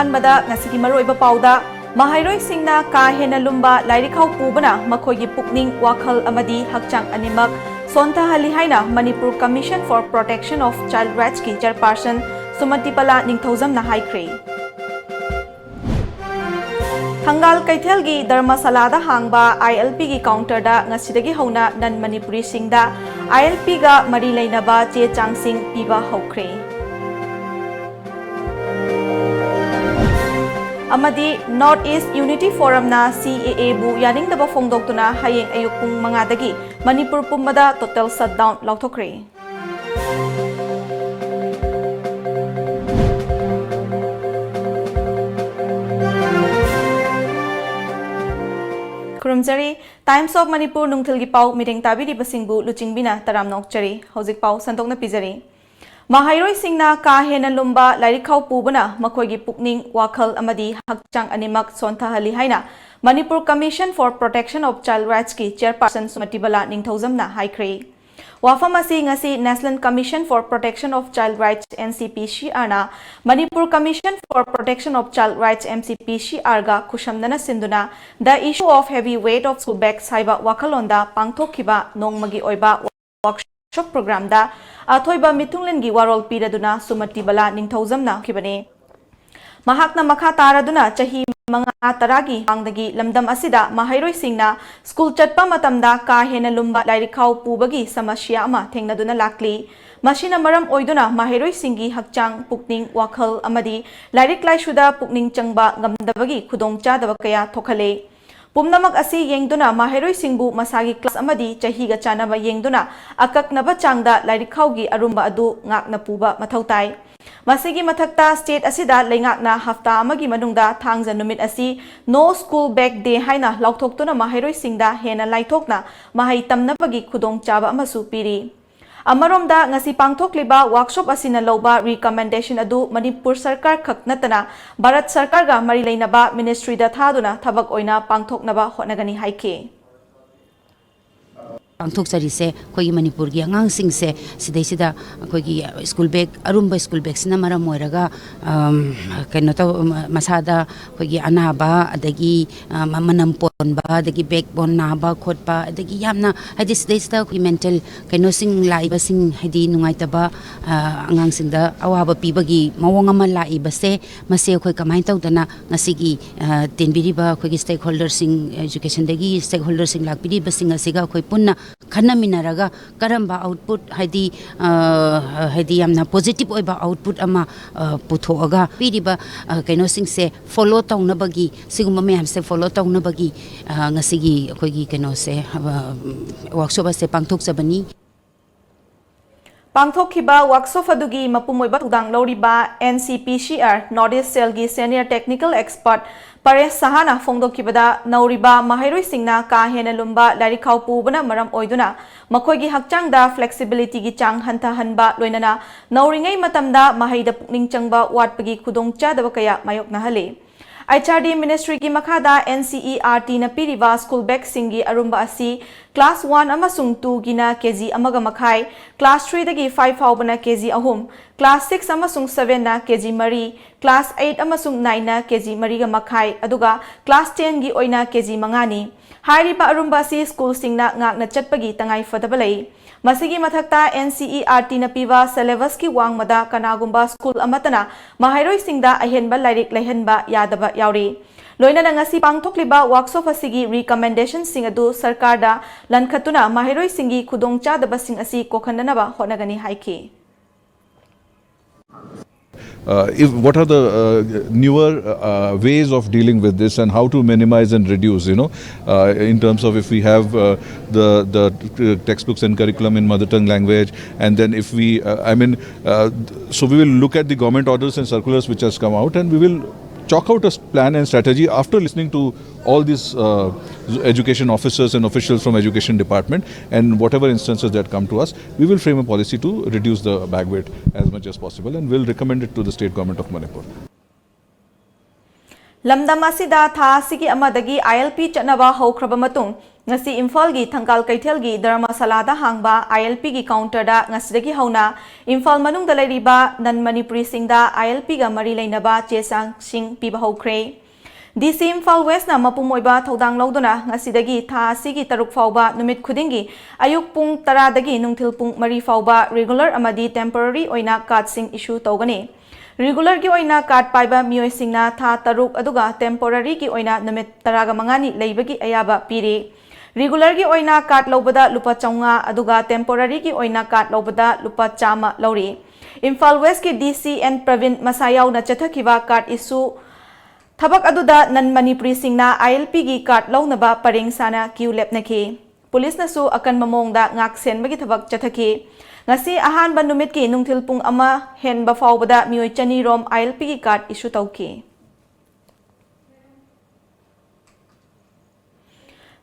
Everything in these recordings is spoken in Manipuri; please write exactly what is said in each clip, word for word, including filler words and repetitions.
ꯑꯍꯥꯟꯕꯗ ꯉꯁꯤꯒꯤ ꯃꯔꯨꯑꯣꯏꯕ ꯄꯥꯎꯗ, ꯃꯍꯩꯔꯣꯏꯁꯤꯡꯅ ꯀꯥ ꯍꯦꯟꯅ ꯂꯨꯝꯕ ꯂꯥꯏꯔꯤꯛꯈꯥꯎ ꯄꯨꯕꯅ ꯃꯈꯣꯏꯒꯤ ꯄꯨꯛꯅꯤꯡ, ꯋꯥꯈꯜ ꯑꯃꯗꯤ ꯍꯛꯆꯥꯡ ꯑꯅꯤꯃꯛ ꯁꯣꯟꯊꯍꯜꯂꯤ ꯍꯥꯏꯅ Manipur Commission for Protection of Child Rights ꯀꯤ chairperson ꯁꯨꯃꯇꯤꯕꯂꯥ ꯅꯤꯡꯊꯧꯖꯝꯅ ꯍꯥꯏꯈ꯭ꯔꯦ꯫ ꯊꯪꯒꯥꯜ ꯀꯩꯊꯦꯜꯒꯤ ꯙꯔꯃꯁꯥꯂꯥꯗ ꯍꯥꯡꯕ ILP ꯒꯤ counter ꯗ ꯉꯁꯤꯗꯒꯤ ꯍꯧꯅ non Manipuri ꯁꯤꯡꯗ ILP ꯒ ꯃꯔꯤ ꯂꯩꯅꯕ ꯆꯦ ꯆꯥꯡꯁꯤꯡ ꯄꯤꯕ ꯍꯧꯈ꯭ꯔꯦ꯫ ꯑꯃꯗꯤ North East Unity Forum ꯅ CAA ꯕꯨ ꯌꯥꯅꯤꯡꯗꯕ ꯐꯣꯡꯗꯣꯛꯇꯨꯅ ꯍꯌꯦꯡ ꯑꯌꯨꯛ ꯄꯨꯡ ꯃꯉꯥꯗꯒꯤ ꯃꯅꯤꯄꯨꯔ ꯄꯨꯝꯕꯗ total shutdown ꯂꯥꯎꯊꯣꯛꯈ꯭ꯔꯦ꯫ ꯈꯨꯔꯨꯝꯖꯔꯤ꯫ Times of Manipur ꯅꯨꯡꯊꯤꯜꯒꯤ ꯄꯥꯎ ꯃꯤꯠꯌꯦꯡ ꯇꯥꯕꯤꯔꯤꯕꯁꯤꯡꯕꯨ ꯂꯨꯆꯤꯡꯕꯤꯅ ꯇꯔꯥꯝꯅ ꯑꯣꯛꯆꯔꯤ꯫ ꯍꯧꯖꯤꯛ ꯄꯥꯎ ꯁꯟꯗꯣꯛꯅ ꯄꯤꯖꯔꯤ꯫ ꯃꯍꯩꯔꯣꯏꯁꯤꯡꯅ ꯀꯥ ꯍꯦꯟꯅ ꯂꯨꯝꯕ ꯂꯥꯏꯔꯤꯛ ꯈꯥꯎ ꯄꯨꯕꯅ ꯃꯈꯣꯏꯒꯤ ꯄꯨꯛꯅꯤꯡ, ꯋꯥꯈꯜ ꯑꯃꯗꯤ ꯍꯛꯆꯥꯡ ꯑꯅꯤꯃꯛ ꯁꯣꯟꯊꯍꯜꯂꯤ ꯍꯥꯏꯅ Manipur Commission for Protection of Child Rights ꯀꯤ chairperson ꯁꯨꯃꯇꯤꯕꯂꯥ ꯅꯤꯡꯊꯧꯖꯝꯅ ꯍꯥꯏꯈ꯭ꯔꯦ꯫ ꯋꯥꯐꯝ ꯑꯁꯤ ꯉꯁꯤ National Commission for Protection of Child Rights, NCPCR ꯅ Manipur Commission for Protection of Child Rights, MCPCR ꯒ ꯈꯨꯠꯁꯝꯅꯅ ꯁꯤꯟꯗꯨꯅ The Issue of Heavy Weight of School Bags ꯍꯥꯏꯕ ꯋꯥꯈꯜꯂꯣꯟꯗ ꯄꯥꯡꯊꯣꯛꯈꯤꯕ ꯅꯣꯡꯃꯒꯤ ꯑꯣꯏꯕ workshop program ꯗ ꯑꯊꯣꯏꯕ ꯃꯤꯊꯨꯡꯂꯦꯟꯒꯤ ꯋꯥꯔꯣꯜ ꯄꯤꯔꯗꯨꯅ ꯁꯨꯃꯇꯤꯕꯂꯥ ꯅꯤꯡꯊꯧꯖꯝꯅ ꯍꯥꯏꯈꯤꯕꯅꯤ꯫ ꯃꯍꯥꯛꯅ ꯃꯈꯥ ꯇꯥꯔꯗꯨꯅ ꯆꯍꯤ ꯃꯉꯥ ꯇꯔꯥꯒꯤ ꯃꯃꯥꯡꯗꯒꯤ ꯂꯝꯗꯝ ꯑꯁꯤꯗ ꯃꯍꯩꯔꯣꯏꯁꯤꯡꯅ ꯁ꯭ꯀꯨꯜ ꯆꯠꯄ ꯃꯇꯝꯗ ꯀꯥ ꯍꯦꯟꯅ ꯂꯨꯝꯕ ꯂꯥꯏꯔꯤꯛ ꯈꯥꯎ ꯄꯨꯕꯒꯤ ꯁꯃꯁ꯭ꯌꯥ ꯑꯃ ꯊꯦꯡꯅꯗꯨꯅ ꯂꯥꯛꯂꯤ꯫ ꯃꯁꯤꯅ ꯃꯔꯝ ꯑꯣꯏꯗꯨꯅ ꯃꯍꯩꯔꯣꯏꯁꯤꯡꯒꯤ ꯍꯛꯆꯥꯡ, ꯄꯨꯛꯅꯤꯡ, ꯋꯥꯈꯜ ꯑꯃꯗꯤ ꯂꯥꯏꯔꯤꯛ ꯂꯥꯏꯁꯨꯗ ꯄꯨꯛꯅꯤꯡ ꯆꯪꯕ ꯉꯝꯗꯕꯒꯤ ꯈꯨꯗꯣꯡꯆꯥꯗꯕ ꯀꯌꯥ ꯊꯣꯛꯍꯜꯂꯦ꯫ ꯄꯨꯝꯅꯃꯛ ꯑꯁꯤ ꯌꯦꯡꯗꯨꯅ ꯃꯍꯩꯔꯣꯏꯁꯤꯡꯕꯨ ꯃꯁꯥꯒꯤ class ꯑꯃꯗꯤ ꯆꯍꯤꯒ ꯆꯥꯟꯅꯕ ꯌꯦꯡꯗꯨꯅ ꯑꯀꯛꯅꯕ ꯆꯥꯡꯗ ꯂꯥꯏꯔꯤꯛ ꯈꯥꯎꯒꯤ ꯑꯔꯨꯝꯕ ꯑꯗꯨ ꯉꯥꯛꯅ ꯄꯨꯕ ꯃꯊꯧ ꯇꯥꯏ꯫ ꯃꯁꯤꯒꯤ ꯃꯊꯛꯇ state ꯑꯁꯤꯗ ꯂꯩꯉꯥꯛꯅ ꯍꯞꯇꯥ ꯑꯃꯒꯤ ꯃꯅꯨꯡꯗ ꯊꯥꯡꯖ ꯅꯨꯃꯤꯠ ꯑꯁꯤ No School Bag Day ꯍꯥꯏꯅ ꯂꯥꯎꯊꯣꯛꯇꯨꯅ ꯃꯍꯩꯔꯣꯏꯁꯤꯡꯗ ꯍꯦꯟꯅ ꯂꯥꯏꯊꯣꯛꯅ ꯃꯍꯩ ꯇꯝꯅꯕꯒꯤ ꯈꯨꯗꯣꯡꯆꯥꯕ ꯑꯃꯁꯨ ꯄꯤꯔꯤ꯫ ꯑꯃꯔꯣꯝꯗ ꯉꯁꯤ ꯄꯥꯡꯊꯣꯛꯂꯤꯕ workshop ꯑꯁꯤꯅ ꯂꯧꯕ recommendation ꯑꯗꯨ ꯃꯅꯤꯄꯨꯔ ꯁꯔꯀꯥꯔ ꯈꯛ ꯅꯠꯇꯅ ꯚꯥꯔꯠ ꯁꯔꯀꯥꯔꯒ ꯃꯔꯤ ꯂꯩꯅꯕ ministry ꯗ ꯊꯥꯗꯨꯅ ꯊꯕꯛ ꯑꯣꯏꯅ ꯄꯥꯡꯊꯣꯛꯅꯕ ꯍꯣꯠꯅꯒꯅꯤ ꯍꯥꯏꯈꯤ꯫ ꯄꯥꯡꯊꯣꯛꯆꯔꯤꯁꯦ ꯑꯩꯈꯣꯏꯒꯤ ꯃꯅꯤꯄꯨꯔꯒꯤ ꯑꯉꯥꯡꯁꯤꯡꯁꯦ ꯁꯤꯗꯩꯁꯤꯗ ꯑꯩꯈꯣꯏꯒꯤ ꯁ꯭ꯀꯨꯜ ꯕꯦꯒ, ꯑꯔꯨꯝꯕ ꯁ꯭ꯀꯨꯜ ꯕꯦꯒꯁꯤꯅ ꯃꯔꯝ ꯑꯣꯏꯔꯒ, ꯑꯝ, ꯀꯩꯅꯣ ꯇꯧ, ꯃꯁꯥꯗ ꯑꯩꯈꯣꯏꯒꯤ ꯑꯅꯥꯕ, ꯑꯗꯒꯤ, ꯑ, ꯃ-, ꯃꯅꯝ ꯄꯣꯟꯕ, ꯑꯗꯒꯤ ꯕꯦꯛ ꯕꯣꯟ ꯅꯥꯕ ꯈꯣꯠꯄ, ꯑꯗꯒꯤ ꯌꯥꯝꯅ, ꯍꯥꯏꯗꯤ, ꯁꯤꯗꯩꯁꯤꯗ ꯑꯩꯈꯣꯏꯒꯤ ꯃꯦꯟꯇꯦꯜ ꯀꯩꯅꯣꯁꯤꯡ ꯂꯥꯛꯏꯕꯁꯤꯡ, ꯍꯥꯏꯗꯤ ꯅꯨꯡꯉꯥꯏꯇꯕ, ꯑ, ꯑꯉꯥꯡꯁꯤꯡꯗ ꯑꯋꯥꯕ ꯄꯤꯕꯒꯤ ꯃꯑꯣꯡ ꯑꯃ ꯂꯥꯛꯏꯕꯁꯦ, ꯃꯁꯤ ꯑꯩꯈꯣꯏ ꯀꯃꯥꯏꯅ ꯇꯧꯗꯅ ꯉꯁꯤꯒꯤ, ꯑ, ꯇꯤꯟꯕꯤꯔꯤꯕ ꯑꯩꯈꯣꯏꯒꯤ ꯁ꯭ꯇꯦꯛ ꯍꯣꯜꯗꯔꯁꯤꯡ, ꯑꯦꯖꯨꯀꯦꯁꯟꯗꯒꯤ ꯁ꯭ꯇꯦꯛ ꯍꯣꯜꯗꯔꯁꯤꯡ ꯂꯥꯛꯄꯤꯔꯤꯕꯁꯤꯡ ꯑꯁꯤꯒ ꯑꯩꯈꯣꯏ ꯄꯨꯟꯅ ꯈꯟꯅꯃꯤꯟꯅꯔꯒ ꯀꯔꯝꯕ ꯑꯥꯎꯠꯄꯨꯠ, ꯍꯥꯏꯗꯤ, ꯑ, ꯍꯥꯏꯗꯤ ꯌꯥꯝꯅ ꯄꯣꯖꯤꯇꯤꯚ ꯑꯣꯏꯕ ꯑꯥꯎꯠꯄꯨꯠ ꯑꯃ, ꯑ, ꯄꯨꯊꯣꯛꯑꯒ ꯄꯤꯔꯤꯕ, ꯑ, ꯀꯩꯅꯣꯁꯤꯡꯁꯦ ꯐꯣꯂꯣ ꯇꯧꯅꯕꯒꯤ, ꯁꯤꯒꯨꯝꯕ ꯃꯌꯥꯝꯁꯦ ꯐꯣꯂꯣ ꯇꯧꯅꯕꯒꯤ, ꯑ, ꯉꯁꯤꯒꯤ ꯑꯩꯈꯣꯏꯒꯤ ꯀꯩꯅꯣꯁꯦ, ꯑ, ꯋꯥꯔꯛꯁꯣꯞ ꯑꯁꯦ ꯄꯥꯡꯊꯣꯛꯆꯕꯅꯤ꯫ ꯄꯥꯡꯊꯣꯛꯈꯤꯕ ꯋꯥꯔꯛꯁꯣꯞ ꯑꯗꯨꯒꯤ ꯃꯄꯨꯡ ꯑꯣꯏꯕ ꯊꯧꯗꯥꯡ ꯂꯧꯔꯤꯕ N C P C R North East Cell ꯒꯤ ꯁꯦꯅꯤꯌꯔ ꯇꯦꯛꯅꯤꯀꯦꯜ ꯑꯦꯛꯁꯄꯔꯠ ꯄꯔꯦꯁ ꯁꯍꯥꯅ ꯐꯣꯡꯗꯣꯛꯈꯤꯕꯗ, ꯅꯧꯔꯤꯕ ꯃꯍꯩꯔꯣꯏꯁꯤꯡꯅ ꯀꯥ ꯍꯦꯟꯅ ꯂꯨꯝꯕ ꯂꯥꯏꯔꯤꯛ ꯈꯥꯎ ꯄꯨꯕꯅ ꯃꯔꯝ ꯑꯣꯏꯗꯨꯅ ꯃꯈꯣꯏꯒꯤ ꯍꯛꯆꯥꯡꯗ ꯐ꯭ꯂꯦꯛꯁꯤꯕꯤꯂꯤꯇꯤꯒꯤ ꯆꯥꯡ ꯍꯟꯊꯍꯟꯕ, ꯂꯣꯏꯅꯅ ꯅꯧꯔꯤꯉꯩ ꯃꯇꯝꯗ ꯃꯍꯩꯗ ꯄꯨꯛꯅꯤꯡ ꯆꯪꯕ ꯋꯥꯠꯄꯒꯤ ꯈꯨꯗꯣꯡꯆꯥꯗꯕ ꯀꯌꯥ ꯃꯥꯌꯣꯛꯅꯍꯜꯂꯤ꯫ H R D ministry ꯒꯤ ꯃꯈꯥꯗ N C E R T ꯅ ꯄꯤꯔꯤꯕ ꯁ꯭ꯀꯨꯜ ꯕꯦꯒꯁꯤꯡꯒꯤ ꯑꯔꯨꯝꯕ ꯑꯁꯤ class one ꯑꯃꯁꯨꯡ two ꯒꯤꯅ K G ꯑꯃꯒ ꯃꯈꯥꯏ, class three ꯗꯒꯤ five ꯐꯥꯎꯕꯅ K G ꯑꯍꯨꯝ, class six ꯑꯃꯁꯨꯡ seven ꯅ K G ꯃꯔꯤ, class eight ꯑꯃꯁꯨꯡ nine ꯅ K G ꯃꯔꯤꯒ ꯃꯈꯥꯏ, ꯑꯗꯨꯒ class ten ꯒꯤ ꯑꯣꯏꯅ K G ꯃꯉꯥꯅꯤ꯫ ꯍꯥꯏꯔꯤꯕ ꯑꯔꯨꯝꯕ ꯑꯁꯤ ꯁ꯭ꯀꯨꯜꯁꯤꯡꯅ ꯉꯥꯛꯅ ꯆꯠꯄꯒꯤ ꯇꯉꯥꯏ ꯐꯗꯕ ꯂꯩ꯫ ꯃꯁꯤꯒꯤ ꯃꯊꯛꯇ, N C E R T ꯅ ꯄꯤꯕ syllabus ꯀꯤ ꯋꯥꯡꯃꯗ ꯀꯅꯥꯒꯨꯝꯕ ꯁ꯭ꯀꯨꯜ ꯑꯃꯠꯇꯅ ꯃꯍꯩꯔꯣꯏꯁꯤꯡꯗ ꯑꯍꯦꯟꯕ ꯂꯥꯏꯔꯤꯛ ꯂꯩꯍꯟꯕ ꯌꯥꯗꯕ ꯌꯥꯎꯔꯤ꯫ ꯂꯣꯏꯅꯅ ꯉꯁꯤ ꯄꯥꯡꯊꯣꯛꯂꯤꯕ ꯋꯥꯔꯛꯁꯣꯞ ꯑꯁꯤꯒꯤ ꯔꯤꯀꯃꯦꯟꯗꯦꯁꯟꯁꯤꯡ ꯑꯗꯨ ꯁꯔꯀꯥꯔꯗ ꯂꯟꯈꯠꯇꯨꯅ ꯃꯍꯩꯔꯣꯏꯁꯤꯡꯒꯤ ꯈꯨꯗꯣꯡꯆꯥꯗꯕꯁꯤꯡ ꯑꯁꯤ ꯀꯣꯛꯍꯟꯅꯅꯕ ꯍꯣꯠꯅꯒꯅꯤ ꯍꯥꯏꯈꯤ꯫ Uh, if, what are the uh, newer uh, ways of dealing with this, and how to minimize and reduce, you know, uh, in terms of if we have uh, the, the uh, textbooks and curriculum in mother tongue language, and then if we, uh, I mean, uh, so we will look at the government orders and circulars which has come out, and we will chalk out a s- plan and strategy after listening to all these uh, education officers and officials from education department, and whatever instances that come to us, we will frame a policy to reduce the bag weight as much as possible, and we'll recommend it to the state government of Manipur. ꯂꯝꯗꯝ ꯑꯁꯤꯗ ꯊꯥ ꯑꯁꯤꯒꯤ ꯑꯃꯗꯒꯤ ILP ꯆꯠꯅꯕ ꯍꯧꯈ꯭ꯔꯕ ꯃꯇꯨꯡ, ꯉꯁꯤ ꯏꯝꯐꯥꯜꯒꯤ ꯊꯪꯒꯥꯜ ꯀꯩꯊꯦꯜꯒꯤ ꯙꯔꯃꯁꯥꯂꯥꯗ ꯍꯥꯡꯕ ILPꯒꯤ counterꯗ ꯉꯁꯤꯗꯒꯤ ꯍꯧꯅ ꯏꯝꯐꯥꯜ ꯃꯅꯨꯡꯗ ꯂꯩꯔꯤꯕ non Manipuriꯁꯤꯡꯗ ILPꯒ ꯃꯔꯤ ꯂꯩꯅꯕ ꯆꯦ ꯆꯥꯡꯁꯤꯡ ꯄꯤꯕ ꯍꯧꯈ꯭ꯔꯦ꯫ DC ꯏꯝꯐꯥꯜ Westꯅ ꯃꯄꯨꯝ ꯑꯣꯏꯕ ꯊꯧꯗꯥꯡ ꯂꯧꯗꯨꯅ ꯉꯁꯤꯗꯒꯤ ꯊꯥ ꯑꯁꯤꯒꯤ ꯇꯔꯨꯛ ꯐꯥꯎꯕ ꯅꯨꯃꯤꯠ ꯈꯨꯗꯤꯡꯒꯤ ꯑꯌꯨꯛ ꯄꯨꯡ ꯇꯔꯥꯗꯒꯤ ꯅꯨꯡꯊꯤꯜ ꯄꯨꯡ ꯃꯔꯤ ꯐꯥꯎꯕ regular ꯑꯃꯗꯤ temporary ꯑꯣꯏꯅ cardꯁꯤꯡ issue ꯇꯧꯒꯅꯤ꯫ Regularꯒꯤ ꯑꯣꯏꯅ card ꯄꯥꯏꯕ ꯃꯤꯑꯣꯏꯁꯤꯡꯅ ꯊꯥ ꯇꯔꯨꯛ ꯑꯗꯨꯒ temporaryꯒꯤ ꯑꯣꯏꯅ ꯅꯨꯃꯤꯠ ꯇꯔꯥꯒ ꯃꯉꯥꯅꯤ ꯂꯩꯕꯒꯤ ꯑꯌꯥꯕ ꯄꯤꯔꯤ꯫ Regularꯒꯤ ꯑꯣꯏꯅ card ꯂꯧꯕꯗ ꯂꯨꯄꯥ ꯆꯥꯝꯃꯉꯥ ꯑꯗꯨꯒ temporaryꯒꯤ ꯑꯣꯏꯅ card ꯂꯧꯕꯗ ꯂꯨꯄꯥ ꯆꯥꯝꯃ ꯂꯧꯔꯤ꯫ ꯏꯝꯐꯥꯜ Westꯀꯤ DC N ꯄ꯭ꯔꯕꯤꯟ ꯃꯁꯥ ꯌꯥꯎꯅ ꯆꯠꯊꯈꯤꯕ card issue ꯊꯕꯛ ꯑꯗꯨꯗ non Manipuriꯁꯤꯡꯅ ILPꯒꯤ card ꯂꯧꯅꯕ ꯄꯔꯦꯡ ꯁꯥꯅ queue ꯂꯦꯞꯅꯈꯤ꯫ ꯄꯨꯂꯤꯁꯅꯁꯨ ꯑꯀꯟꯕ ꯃꯑꯣꯡꯗ ꯉꯥꯛ ꯁꯦꯟꯕꯒꯤ ꯊꯕꯛ ꯆꯠꯊꯈꯤ꯫ ꯉꯁꯤ ꯑꯍꯥꯟꯕ ꯅꯨꯃꯤꯠꯀꯤ ꯅꯨꯡꯊꯤꯜ ꯄꯨꯡ ꯑꯃ ꯍꯦꯟꯕ ꯐꯥꯎꯕꯗ ꯃꯤꯑꯣꯏ ꯆꯅꯤ ꯔꯣꯝ ILPꯒꯤ card issue ꯇꯧꯈꯤ꯫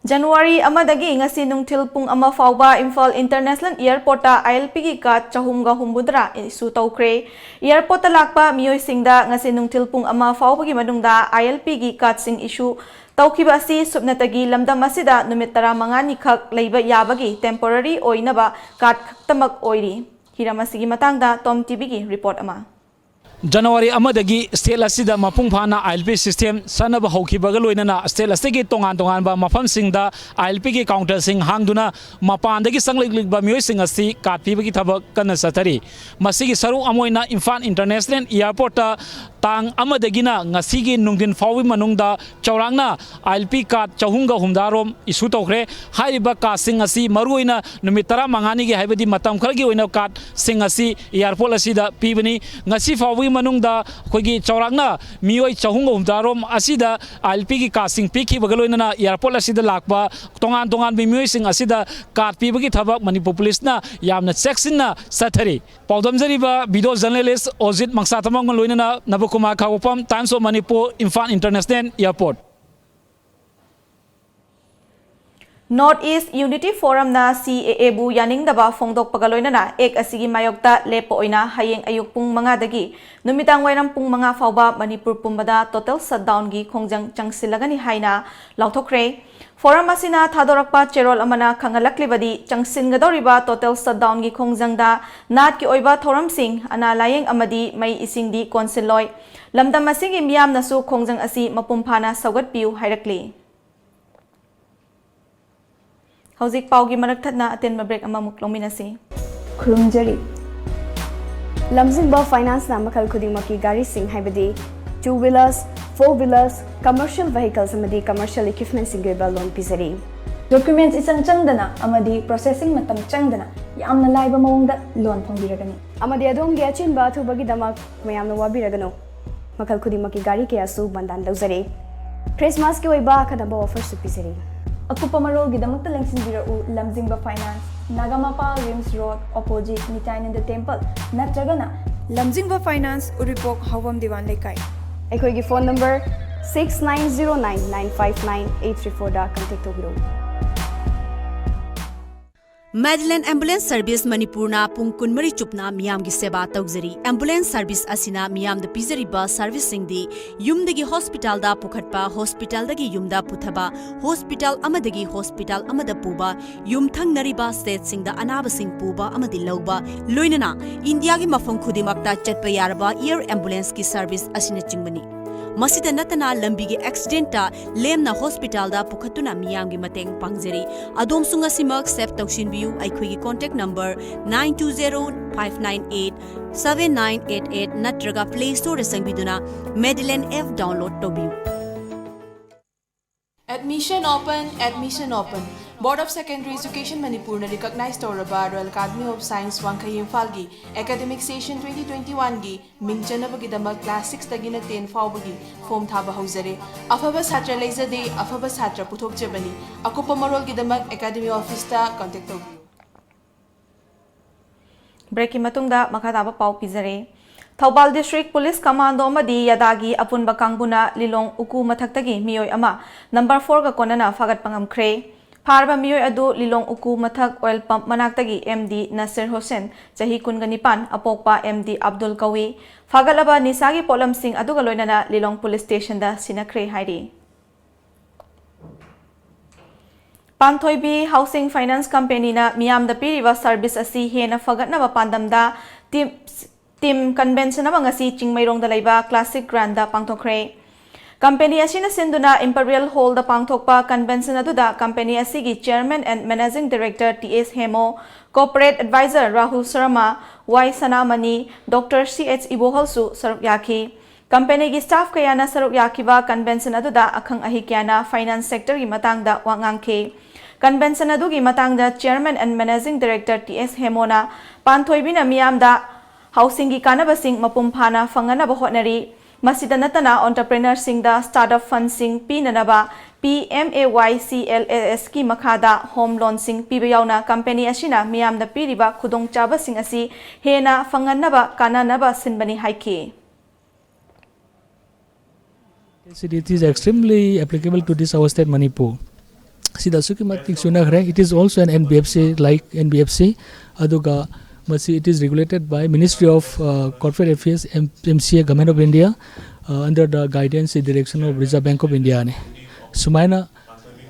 ꯖꯅꯋꯥꯔꯤ ꯑꯃꯗꯒꯤ ꯉꯁꯤ ꯅꯨꯡꯊꯤꯜ ꯄꯨꯡ ꯑꯃ ꯐꯥꯎꯕ ꯏꯝꯐꯥꯜ International Airportꯇ ILPꯒꯤ card ꯆꯍꯨꯝꯒ ꯍꯨꯝꯐꯨꯇꯔꯥ issue ꯇꯧꯈ꯭ꯔꯦ꯫ Airportꯇ ꯂꯥꯛꯄ ꯃꯤꯑꯣꯏꯁꯤꯡꯗ ꯉꯁꯤ ꯅꯨꯡꯊꯤꯜ ꯄꯨꯡ ꯑꯃ ꯐꯥꯎꯕꯒꯤ ꯃꯅꯨꯡꯗ ILPꯒꯤ cardꯁꯤꯡ issue ꯇꯧꯈꯤꯕ ꯑꯁꯤ ꯁꯨꯞꯅꯇꯒꯤ ꯂꯝꯗꯝ ꯑꯁꯤꯗ ꯅꯨꯃꯤꯠ ꯇꯔꯥꯃꯉꯥꯅꯤꯈꯛ ꯂꯩꯕ ꯌꯥꯕꯒꯤ temporary ꯑꯣꯏꯅꯕ card ꯈꯛꯇꯃꯛ ꯑꯣꯏꯔꯤ꯫ ꯍꯤꯔꯝ ꯑꯁꯤꯒꯤ ꯃꯇꯥꯡꯗ Tom TVꯒꯤ report ꯑꯃ꯫ ꯖꯅꯋꯥꯔꯤ ꯑꯃꯗꯒꯤ state ꯑꯁꯤꯗ ꯃꯄꯨꯡ ꯐꯥꯅ ILP system ꯆꯠꯅꯕ ꯍꯧꯈꯤꯕꯒ ꯂꯣꯏꯅꯅ state ꯑꯁꯤꯒꯤ ꯇꯣꯉꯥꯟ ꯇꯣꯉꯥꯟꯕ ꯃꯐꯝꯁꯤꯡꯗ ILPꯒꯤ counterꯁꯤꯡ ꯍꯥꯡꯗꯨꯅ ꯃꯄꯥꯟꯗꯒꯤ ꯆꯪꯂꯛꯂꯤꯕ ꯃꯤꯑꯣꯏꯁꯤꯡ ꯑꯁꯤ card ꯄꯤꯕꯒꯤ ꯊꯕꯛ ꯀꯟꯅ ꯆꯠꯊꯔꯤ꯫ ꯃꯁꯤꯒꯤ ꯁꯔꯨꯛ ꯑꯃ ꯑꯣꯏꯅ ꯏꯝꯐꯥꯜ International Airportꯇ ꯇꯥꯡ ꯑꯃꯗꯒꯤꯅ ꯉꯁꯤꯒꯤ ꯅꯨꯡꯊꯤꯟ ꯐꯥꯎꯕꯒꯤ ꯃꯅꯨꯡꯗ ꯆꯥꯎꯔꯥꯛꯅ ILP card ꯆꯍꯨꯝꯒ ꯍꯨꯝꯗ꯭ꯔꯥ ꯔꯣꯝ issue ꯇꯧꯈ꯭ꯔꯦ꯫ ꯍꯥꯏꯔꯤꯕ cardꯁꯤꯡ ꯑꯁꯤ ꯃꯔꯨꯑꯣꯏꯅ ꯅꯨꯃꯤꯠ ꯇꯔꯥꯃꯉꯥꯅꯤꯒꯤ, ꯍꯥꯏꯕꯗꯤ ꯃꯇꯝ ꯈꯔꯒꯤ ꯑꯣꯏꯅ cardꯁꯤꯡ ꯑꯁꯤ airport ꯑꯁꯤꯗ ꯄꯤꯕꯅꯤ꯫ ꯉꯁꯤ ꯐꯥꯎꯕꯒꯤ ꯃꯅꯨꯡꯗ ꯑꯩꯈꯣꯏꯒꯤ ꯆꯥꯎꯔꯥꯛꯅ ꯃꯤꯑꯣꯏ ꯆꯍꯨꯝꯒ ꯍꯨꯝꯗ꯭ꯔꯥ ꯔꯣꯝ ꯑꯁꯤꯗ ILPꯒꯤ cardꯁꯤꯡ ꯄꯤꯈꯤꯕꯒ ꯂꯣꯏꯅꯅ airport ꯑꯁꯤꯗ ꯂꯥꯛꯄ ꯇꯣꯉꯥꯟ ꯇꯣꯉꯥꯟꯕ ꯃꯤꯑꯣꯏꯁꯤꯡ ꯑꯁꯤꯗ card ꯄꯤꯕꯒꯤ ꯊꯕꯛ ꯃꯅꯤꯄꯨꯔ ꯄꯨꯂꯤꯁꯅ ꯌꯥꯝꯅ ꯆꯦꯛꯁꯤꯟꯅ ꯆꯠꯊꯔꯤ꯫ ꯄꯥꯎꯗꯝꯖꯔꯤꯕ video journalist ꯑꯣꯖꯤꯠ ꯃꯪꯁꯥꯊꯝꯕꯝꯒ ꯂꯣꯏꯅꯅ ꯅꯕꯀꯨꯃꯥꯔ ꯈꯥꯉꯕꯣꯛꯐꯝ, Times of Manipur, Imphal International Airport꯫ North East Unity Forumꯅ C A Aꯕꯨ ꯌꯥꯅꯤꯡꯗꯕ ꯐꯣꯡꯗꯣꯛꯄꯒ ꯂꯣꯏꯅꯅ ꯑꯦꯛ ꯑꯁꯤꯒꯤ ꯃꯥꯌꯣꯛꯇ ꯂꯦꯞꯄ ꯑꯣꯏꯅ ꯍꯌꯦꯡ ꯑꯌꯨꯛ ꯄꯨꯡ ꯃꯉꯥꯗꯒꯤ ꯅꯨꯃꯤꯗꯥꯡ ꯋꯥꯏꯔꯝ ꯄꯨꯡ ꯃꯉꯥ ꯐꯥꯎꯕ ꯃꯅꯤꯄꯨꯔ ꯄꯨꯝꯕꯗ total shutdownꯒꯤ ꯈꯣꯡꯖꯪ ꯆꯪꯁꯤꯜꯂꯒꯅꯤ ꯍꯥꯏꯅ ꯂꯥꯎꯊꯣꯛꯈ꯭ꯔꯦ꯫ Forum ꯑꯁꯤꯅ ꯊꯥꯗꯣꯔꯛꯄ ꯆꯦꯔꯣꯜ ꯑꯃꯅ ꯈꯪꯍꯜꯂꯛꯂꯤꯕꯗꯤ, ꯆꯪꯁꯤꯟꯒꯗꯧꯔꯤꯕ total shutdownꯒꯤ ꯈꯣꯡꯖꯪꯗ ꯅꯥꯠꯀꯤ ꯑꯣꯏꯕ ꯊꯧꯔꯝꯁꯤꯡ, ꯑꯅꯥ ꯂꯥꯌꯦꯡ ꯑꯃꯗꯤ ꯃꯩ ꯏꯁꯤꯡꯗꯤ ꯀꯣꯟꯁꯤꯜꯂꯣꯏ꯫ ꯂꯝꯗꯝ ꯑꯁꯤꯒꯤ ꯃꯤꯌꯥꯝꯅꯁꯨ ꯈꯣꯡꯖꯪ ꯑꯁꯤ ꯃꯄꯨꯡ ꯐꯥꯅ ꯁꯧꯒꯠꯄꯤꯌꯨ ꯍꯥꯏꯔꯛꯂꯤ꯫ ꯍꯧꯖꯤꯛ ꯄꯥꯎꯒꯤ ꯃꯔꯛ ꯊꯠꯅ ꯑꯇꯦꯟꯕ break ꯑꯃꯃꯨꯛ ꯂꯧꯃꯤꯟꯅꯁꯤ꯫ ꯈꯨꯔꯨꯝꯖꯔꯤ꯫ ꯂꯝꯖꯤꯡꯕ Financeꯅ ꯃꯈꯜ ꯈꯨꯗꯤꯡꯃꯛꯀꯤ ꯒꯥꯔꯤꯁꯤꯡ, ꯍꯥꯏꯕꯗꯤ two wheelers, four wheelers, commercial vehicles ꯑꯃꯗꯤ commercial equipmentꯁꯤꯡꯒꯤ ꯑꯣꯏꯕ loan ꯄꯤꯖꯔꯤ꯫ Documents ꯏꯆꯪ ꯆꯪꯗꯅ ꯑꯃꯗꯤ processing ꯃꯇꯝ ꯆꯪꯗꯅ ꯌꯥꯝꯅ ꯂꯥꯏꯕ ꯃꯑꯣꯡꯗ loan ꯐꯪꯕꯤꯔꯒꯅꯤ꯫ ꯑꯃꯗꯤ ꯑꯗꯣꯝꯒꯤ ꯑꯆꯤꯟꯕ ꯑꯊꯨꯕꯒꯤꯗꯃꯛ ꯃꯌꯥꯝꯅ ꯋꯥꯕꯤꯔꯒꯅꯨ꯫ ꯃꯈꯜ ꯈꯨꯗꯤꯡꯃꯛꯀꯤ ꯒꯥꯔꯤ ꯀꯌꯥꯁꯨ ꯕꯟꯗꯥꯟ ꯂꯧꯖꯔꯤ꯫ Christmasꯀꯤ ꯑꯣꯏꯕ ꯑꯈꯟꯅꯕ offerꯁꯨ ꯄꯤꯖꯔꯤ꯫ ꯑꯀꯨꯞꯄ ꯃꯔꯣꯜꯒꯤꯗꯃꯛꯇ ꯂꯦꯡꯁꯤꯟꯕꯤꯔꯛꯎ, ꯂꯝꯖꯤꯡꯕ Finance, Nagampal RIMS Road, opposite ꯅꯤꯇꯥꯏꯅꯟꯗ Temple, ꯅꯠꯇ꯭ꯔꯒꯅ ꯂꯝꯖꯤꯡꯕ Finance, ꯎꯔꯤꯄꯣꯛ, ꯍꯥꯎꯕꯝ ꯗꯤꯋꯥꯟ ꯂꯩꯀꯥꯏ꯫ ꯑꯩꯈꯣꯏꯒꯤ phone number six nine zero nine nine five nine eight three fourꯗ contact ꯇꯧꯕꯤꯔꯛꯎ꯫ Madeline Ambulance Service ꯃꯅꯤꯄꯨꯔꯅ ꯄꯨꯡ ꯀꯨꯟꯃꯔꯤ ꯆꯨꯞꯅ ꯃꯤꯌꯥꯝꯒꯤ ꯁꯦꯕꯥ ꯇꯧꯖꯔꯤ꯫ Ambulance service ꯑꯁꯤꯅ ꯃꯤꯌꯥꯝꯗ ꯄꯤꯖꯔꯤꯕ serviceꯁꯤꯡꯗꯤ ꯌꯨꯝꯗꯒꯤ hospitalꯗ ꯄꯨꯈꯠꯄ, hospitalꯗꯒꯤ ꯌꯨꯝꯗ ꯄꯨꯊꯕ, hospital ꯑꯃꯗꯒꯤ hospital ꯑꯃꯗ ꯄꯨꯕ, ꯌꯨꯝꯊꯪꯅꯔꯤꯕ stateꯁꯤꯡꯗ ꯑꯅꯥꯕꯁꯤꯡ ꯄꯨꯕ ꯑꯃꯗꯤ ꯂꯧꯕ, ꯂꯣꯏꯅꯅ ꯏꯟꯗꯤꯌꯥꯒꯤ ꯃꯐꯝ ꯈꯨꯗꯤꯡꯃꯛꯇ ꯆꯠꯄ ꯌꯥꯔꯕ air ambulanceꯀꯤ service ꯑꯁꯤꯅꯆꯤꯡꯕꯅꯤ꯫ ꯃꯁꯤꯗ ꯅꯠꯇꯅ ꯂꯝꯕꯤꯒꯤ accidentꯇ ꯂꯦꯝꯅ hospitalꯗ ꯄꯨꯈꯠꯇꯨꯅ ꯃꯤꯌꯥꯝꯒꯤ ꯃꯇꯦꯡ ꯄꯥꯡꯖꯔꯤ꯫ ꯑꯗꯣꯝꯁꯨ ꯉꯁꯤꯃꯛ save ꯇꯧꯁꯤꯟꯕꯤꯌꯨ꯫ ꯑꯩꯈꯣꯏꯒꯤ contact number nine two zero five nine eight seven nine eight eight ꯅꯠꯇ꯭ꯔꯒ Play Storeꯗ ꯆꯪꯕꯤꯗꯨꯅ Madeline app download ꯇꯧꯕꯤꯌꯨ꯫ Admission open, admission open. Board of Secondary Education ꯃꯅꯤꯄꯨꯔꯅ recognize ꯇꯧꯔꯕ Royal Academy of Science ꯋꯥꯡꯈꯩ ꯏꯝꯐꯥꯜꯒꯤ academic session twenty twenty-oneꯒꯤ ꯃꯤꯡ ꯆꯟꯅꯕꯒꯤꯗꯃꯛ class sixꯇꯒꯤꯅ ten ꯐꯥꯎꯕꯒꯤ form ꯊꯥꯕ ꯍꯧꯖꯔꯦ꯫ ꯑꯐꯕ ꯁꯥꯇ꯭ꯔ ꯂꯩꯖꯗꯦ, ꯑꯐꯕ ꯁꯥꯇ꯭ꯔ ꯄꯨꯊꯣꯛꯆꯕꯅꯤ꯫ ꯑꯀꯨꯞꯄ ꯃꯔꯣꯜꯒꯤꯗꯃꯛ academy officeꯇ contact ꯇꯧꯕꯤꯌꯨ꯫ Breakꯀꯤ ꯃꯇꯨꯡꯗ ꯃꯈꯥ ꯇꯥꯕ ꯄꯥꯎ ꯄꯤꯖꯔꯦ꯫ ꯊꯧꯕꯥꯜ District Police Commando ꯑꯃꯗꯤ ꯌꯥꯗꯥꯒꯤ ꯑꯄꯨꯟꯕ ꯀꯥꯡꯕꯨꯅ ꯂꯤꯂꯣꯡ ꯎꯀꯨ ꯃꯊꯛꯇꯒꯤ ꯃꯤꯑꯣꯏ ꯑꯃ number fourꯒ ꯀꯣꯟꯅꯅ ꯐꯥꯒꯠꯄ ꯉꯝꯈ꯭ꯔꯦ꯫ ꯐꯥꯔꯕ ꯃꯤꯑꯣꯏ ꯑꯗꯨ ꯂꯤꯂꯣꯡ ꯎꯀꯨ ꯃꯊꯛ ꯑꯣꯏꯜ ꯄꯝꯞ ꯃꯅꯥꯛꯇꯒꯤ ꯑꯦꯝ ꯗꯤ ꯅꯁꯤꯔ ꯍꯨꯁꯦꯟ, ꯆꯍꯤ ꯀꯨꯟꯒ ꯅꯤꯄꯥꯟ, ꯑꯄꯣꯛꯄ ꯑꯦꯝ ꯗꯤ ꯑꯕꯗꯨꯜ ꯀꯧꯏ꯫ ꯐꯥꯒꯠꯂꯕ ꯅꯤꯁꯥꯒꯤ ꯄꯣꯠꯂꯝꯁꯤꯡ ꯑꯗꯨꯒ ꯂꯣꯏꯅꯅ ꯂꯤꯂꯣꯡ ꯄꯨꯂꯤꯁ ꯁ꯭ꯇꯦꯁꯟꯗ ꯁꯤꯟꯅꯈ꯭ꯔꯦ ꯍꯥꯏꯔꯤ꯫ ꯄꯥꯟꯊꯣꯏꯕꯤ ꯍꯥꯎꯁꯤꯡ ꯐꯥꯏꯅꯥꯟꯁ ꯀꯝꯄꯦꯅꯤꯅ ꯃꯤꯌꯥꯝꯗ ꯄꯤꯔꯤꯕ ꯁꯔꯚꯤꯁ ꯑꯁꯤ ꯍꯦꯟꯅ ꯐꯒꯠꯅꯕ ꯄꯥꯟꯗꯝꯗ ꯇꯤꯝ, ꯇꯤꯝ ꯀꯟꯚꯦꯟꯁꯟ ꯑꯃ ꯉꯁꯤ ꯆꯤꯡꯃꯩꯔꯣꯡꯗ ꯂꯩꯕ ꯀ꯭ꯂꯥꯁꯤꯛ ꯒ꯭ꯔꯥꯟꯗ ꯄꯥꯡꯊꯣꯛꯈ꯭ꯔꯦ꯫ ꯀꯝꯄꯦꯅꯤ ꯑꯁꯤꯅ ꯁꯤꯟꯗꯨꯅ ꯏꯝꯄꯔꯤꯌꯦꯜ ꯍꯣꯜꯗ ꯄꯥꯡꯊꯣꯛꯄ ꯀꯟꯚꯦꯟꯁꯟ ꯑꯗꯨꯗ ꯀꯝꯄꯦꯅꯤ ꯑꯁꯤꯒꯤ Chairman and Managing Director T S Hemo, Corporate Advisor Rahul Sharma, Y Sanamani, doctor C H ꯏꯕꯣꯍꯜꯁꯨ ꯁꯔꯨꯛ ꯌꯥꯈꯤ꯫ ꯀꯝꯄꯦꯅꯤꯒꯤ ꯁ꯭ꯇꯥꯐ ꯀꯌꯥꯅ ꯁꯔꯨꯛ ꯌꯥꯈꯤꯕ ꯀꯟꯚꯦꯟꯁꯟ ꯑꯗꯨꯗ ꯑꯈꯪ ꯑꯍꯩ ꯀꯌꯥꯅ ꯐꯥꯏꯅꯥꯟꯁ ꯁꯦꯛꯇꯔꯒꯤ ꯃꯇꯥꯡꯗ ꯋꯥ ꯉꯥꯡꯈꯤ꯫ ꯀꯟꯚꯦꯟꯁꯟ ꯑꯗꯨꯒꯤ ꯃꯇꯥꯡꯗ Chairman and Managing Director T S ꯍꯦꯃꯣꯅ ꯄꯥꯟꯊꯣꯏꯕꯤꯅ ꯃꯤꯌꯥꯝꯗ ꯍꯥꯎꯁꯤꯡꯒꯤ ꯀꯥꯟꯅꯕꯁꯤꯡ ꯃꯄꯨꯡ ꯐꯥꯅ ꯐꯪꯅꯅꯕ ꯍꯣꯠꯅꯔꯤ꯫ ꯃꯁꯤꯗ ꯅꯠꯇꯅ ꯑꯣꯟꯇꯔꯄ꯭ꯔꯦꯅꯔꯁꯤꯡꯗ ꯁ꯭ꯇꯥꯔꯠ ꯑꯞ ꯐꯟꯁꯤꯡ ꯄꯤꯅꯅꯕ P M A Y C L ꯑꯦ ꯑꯦꯁꯀꯤ ꯃꯈꯥꯗ ꯍꯣꯝ ꯂꯣꯟꯁꯤꯡ ꯄꯤꯕ ꯌꯥꯎꯅ ꯀꯝꯄꯦꯅꯤ ꯑꯁꯤꯅ ꯃꯤꯌꯥꯝꯗ ꯄꯤꯔꯤꯕ ꯈꯨꯗꯣꯡꯆꯥꯕꯁꯤꯡ ꯑꯁꯤ ꯍꯦꯟꯅ ꯐꯪꯍꯟꯅꯕ ꯀꯥꯟꯅꯅꯕ ꯁꯤꯟꯕꯅꯤ ꯍꯥꯏꯈꯤ꯫ It is extremely applicable to this our state Manipur. ꯁꯤꯗ ꯑꯁꯨꯛꯀꯤ ꯃꯇꯤꯛ ꯆꯨꯅꯈ꯭ꯔꯦ꯫ It is also an N B F C, like N B F C. ꯑꯗꯨꯒ ꯃꯁꯤ, it is regulated by Ministry of, uh, Corporate Affairs, M-, M C A, Government of India, uh, under the guidance and direction of Reserve Bank of India ꯅꯤ꯫ ꯁꯨꯃꯥꯏꯅ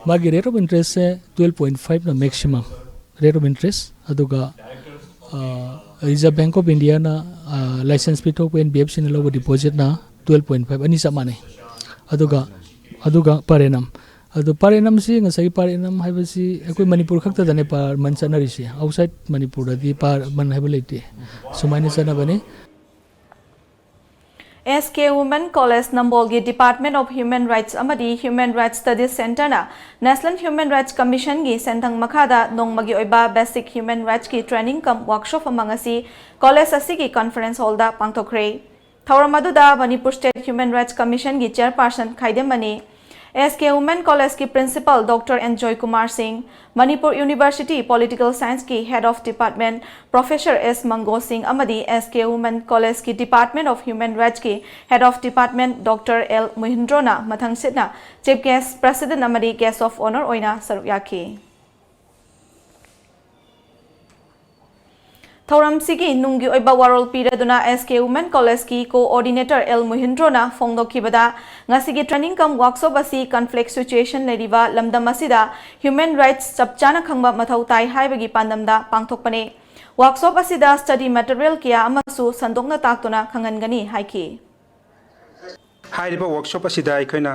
ꯃꯥꯒꯤ rate of interest say twelve point five ꯅ maximum rate of interest, ꯑꯗꯨꯒ, ꯑ, Reserve Bank of India ꯅ, ꯑ, license ꯄꯤꯊꯣꯛꯄ N B F C ꯅ ꯂꯧꯕ deposit ꯅ twelve point five, ꯑꯅꯤ ꯆꯞ ꯃꯥꯟꯅꯩ꯫ ꯑꯗꯨꯒ, ꯑꯗꯨꯒ per annum, ꯑꯗꯨ per annum ꯁꯤ ꯉꯁꯥꯏꯒꯤ per annum ꯍꯥꯏꯕꯁꯤ ꯑꯩꯈꯣꯏ ꯃꯅꯤꯄꯨꯔ ꯈꯛꯇꯗꯅꯦ per month ꯆꯠꯅꯔꯤꯁꯦ, outside ꯃꯅꯤꯄꯨꯔꯗꯗꯤ per month ꯍꯥꯏꯕ ꯂꯩꯇꯦ, ꯁꯨꯃꯥꯏꯅ ꯆꯠꯅꯕꯅꯤ꯫ ꯑꯦꯁ ꯀꯦ Women College ꯅꯝꯕꯣꯜꯒꯤ Department of Human Rights ꯑꯃꯗꯤ Human Rights Studies Centre ꯅ National Human Rights Commission ꯒꯤ ꯁꯦꯟꯊꯪ ꯃꯈꯥꯗ ꯅꯣꯡꯃꯒꯤ ꯑꯣꯏꯕ basic human rights ꯀꯤ training cum workshop ꯑꯃ ꯉꯁꯤ college ꯑꯁꯤꯒꯤ conference hall ꯗ ꯄꯥꯡꯊꯣꯛꯈ꯭ꯔꯦ꯫ ꯊꯧꯔꯝ ꯑꯗꯨꯗ Manipur State Human Rights Commission ꯒꯤ chairperson ꯈꯥꯏꯗꯦꯝꯃꯅꯤ ꯑꯦꯁ ꯀꯦ ꯋꯨꯃꯦꯟ ꯀꯣꯂꯦꯖꯀꯤ principal doctor N Joykumar Singh, Manipur university political ꯁꯥꯏꯟꯁꯀꯤ head of department professor S Mango Singh ꯑꯃꯗꯤ ꯑꯦꯁ ꯀꯦ ꯋꯨꯃꯦꯟ ꯀꯣꯂꯦꯖꯀꯤ ꯗꯤꯄꯥꯔꯠꯃꯦꯟ ꯑꯣꯐ ꯍ꯭ꯌꯨꯃꯦꯟ ꯔꯥꯏꯠꯁꯀꯤ head of department doctor L ꯃꯨꯍꯤꯟꯗ꯭ꯔꯣꯅ ꯃꯊꯪꯁꯤꯠꯅ ꯆꯤꯐ ꯒꯦꯁ꯭ꯠ, ꯄ꯭ꯔꯦꯁꯤꯗꯦꯟꯠ ꯑꯃꯗꯤ ꯒꯦꯁ꯭ꯠ ꯑꯣꯐ ꯑꯣꯅꯔ ꯑꯣꯏꯅ ꯁꯔꯨꯛ ꯌꯥꯈꯤ꯫ ꯊꯧꯔꯝꯁꯤꯒꯤ ꯅꯨꯡꯒꯤ ꯑꯣꯏꯕ ꯋꯥꯔꯣꯜ ꯄꯤꯔꯗꯨꯅ ꯑꯦꯁ ꯀꯦ ꯋꯨꯃꯦꯟ ꯀꯣꯂꯦꯖꯀꯤ ꯀꯣꯑꯣꯔꯗꯤꯅꯦꯇꯔ ꯑꯦꯜ ꯃꯨꯍꯤꯟꯗ꯭ꯔꯣꯅ ꯐꯣꯡꯗꯣꯛꯈꯤꯕꯗ, ꯉꯁꯤꯒꯤ training cum workshop ꯑꯁꯤ conflict situation ꯂꯩꯔꯤꯕ ꯂꯝꯗꯝ ꯑꯁꯤꯗ human rights ꯆꯞ ꯆꯥꯅ ꯈꯪꯕ ꯃꯊꯧ ꯇꯥꯏ ꯍꯥꯏꯕꯒꯤ ꯄꯥꯟꯗꯝꯗ ꯄꯥꯡꯊꯣꯛꯄꯅꯤ꯫ Workshop ꯑꯁꯤꯗ study material ꯀꯌꯥ ꯑꯃꯁꯨ ꯁꯟꯗꯣꯛꯅ ꯇꯥꯛꯇꯨꯅ ꯈꯪꯍꯟꯒꯅꯤ ꯍꯥꯏꯈꯤ꯫ ꯍꯥꯏꯔꯤꯕ workshop ꯑꯁꯤꯗ ꯑꯩꯈꯣꯏꯅ,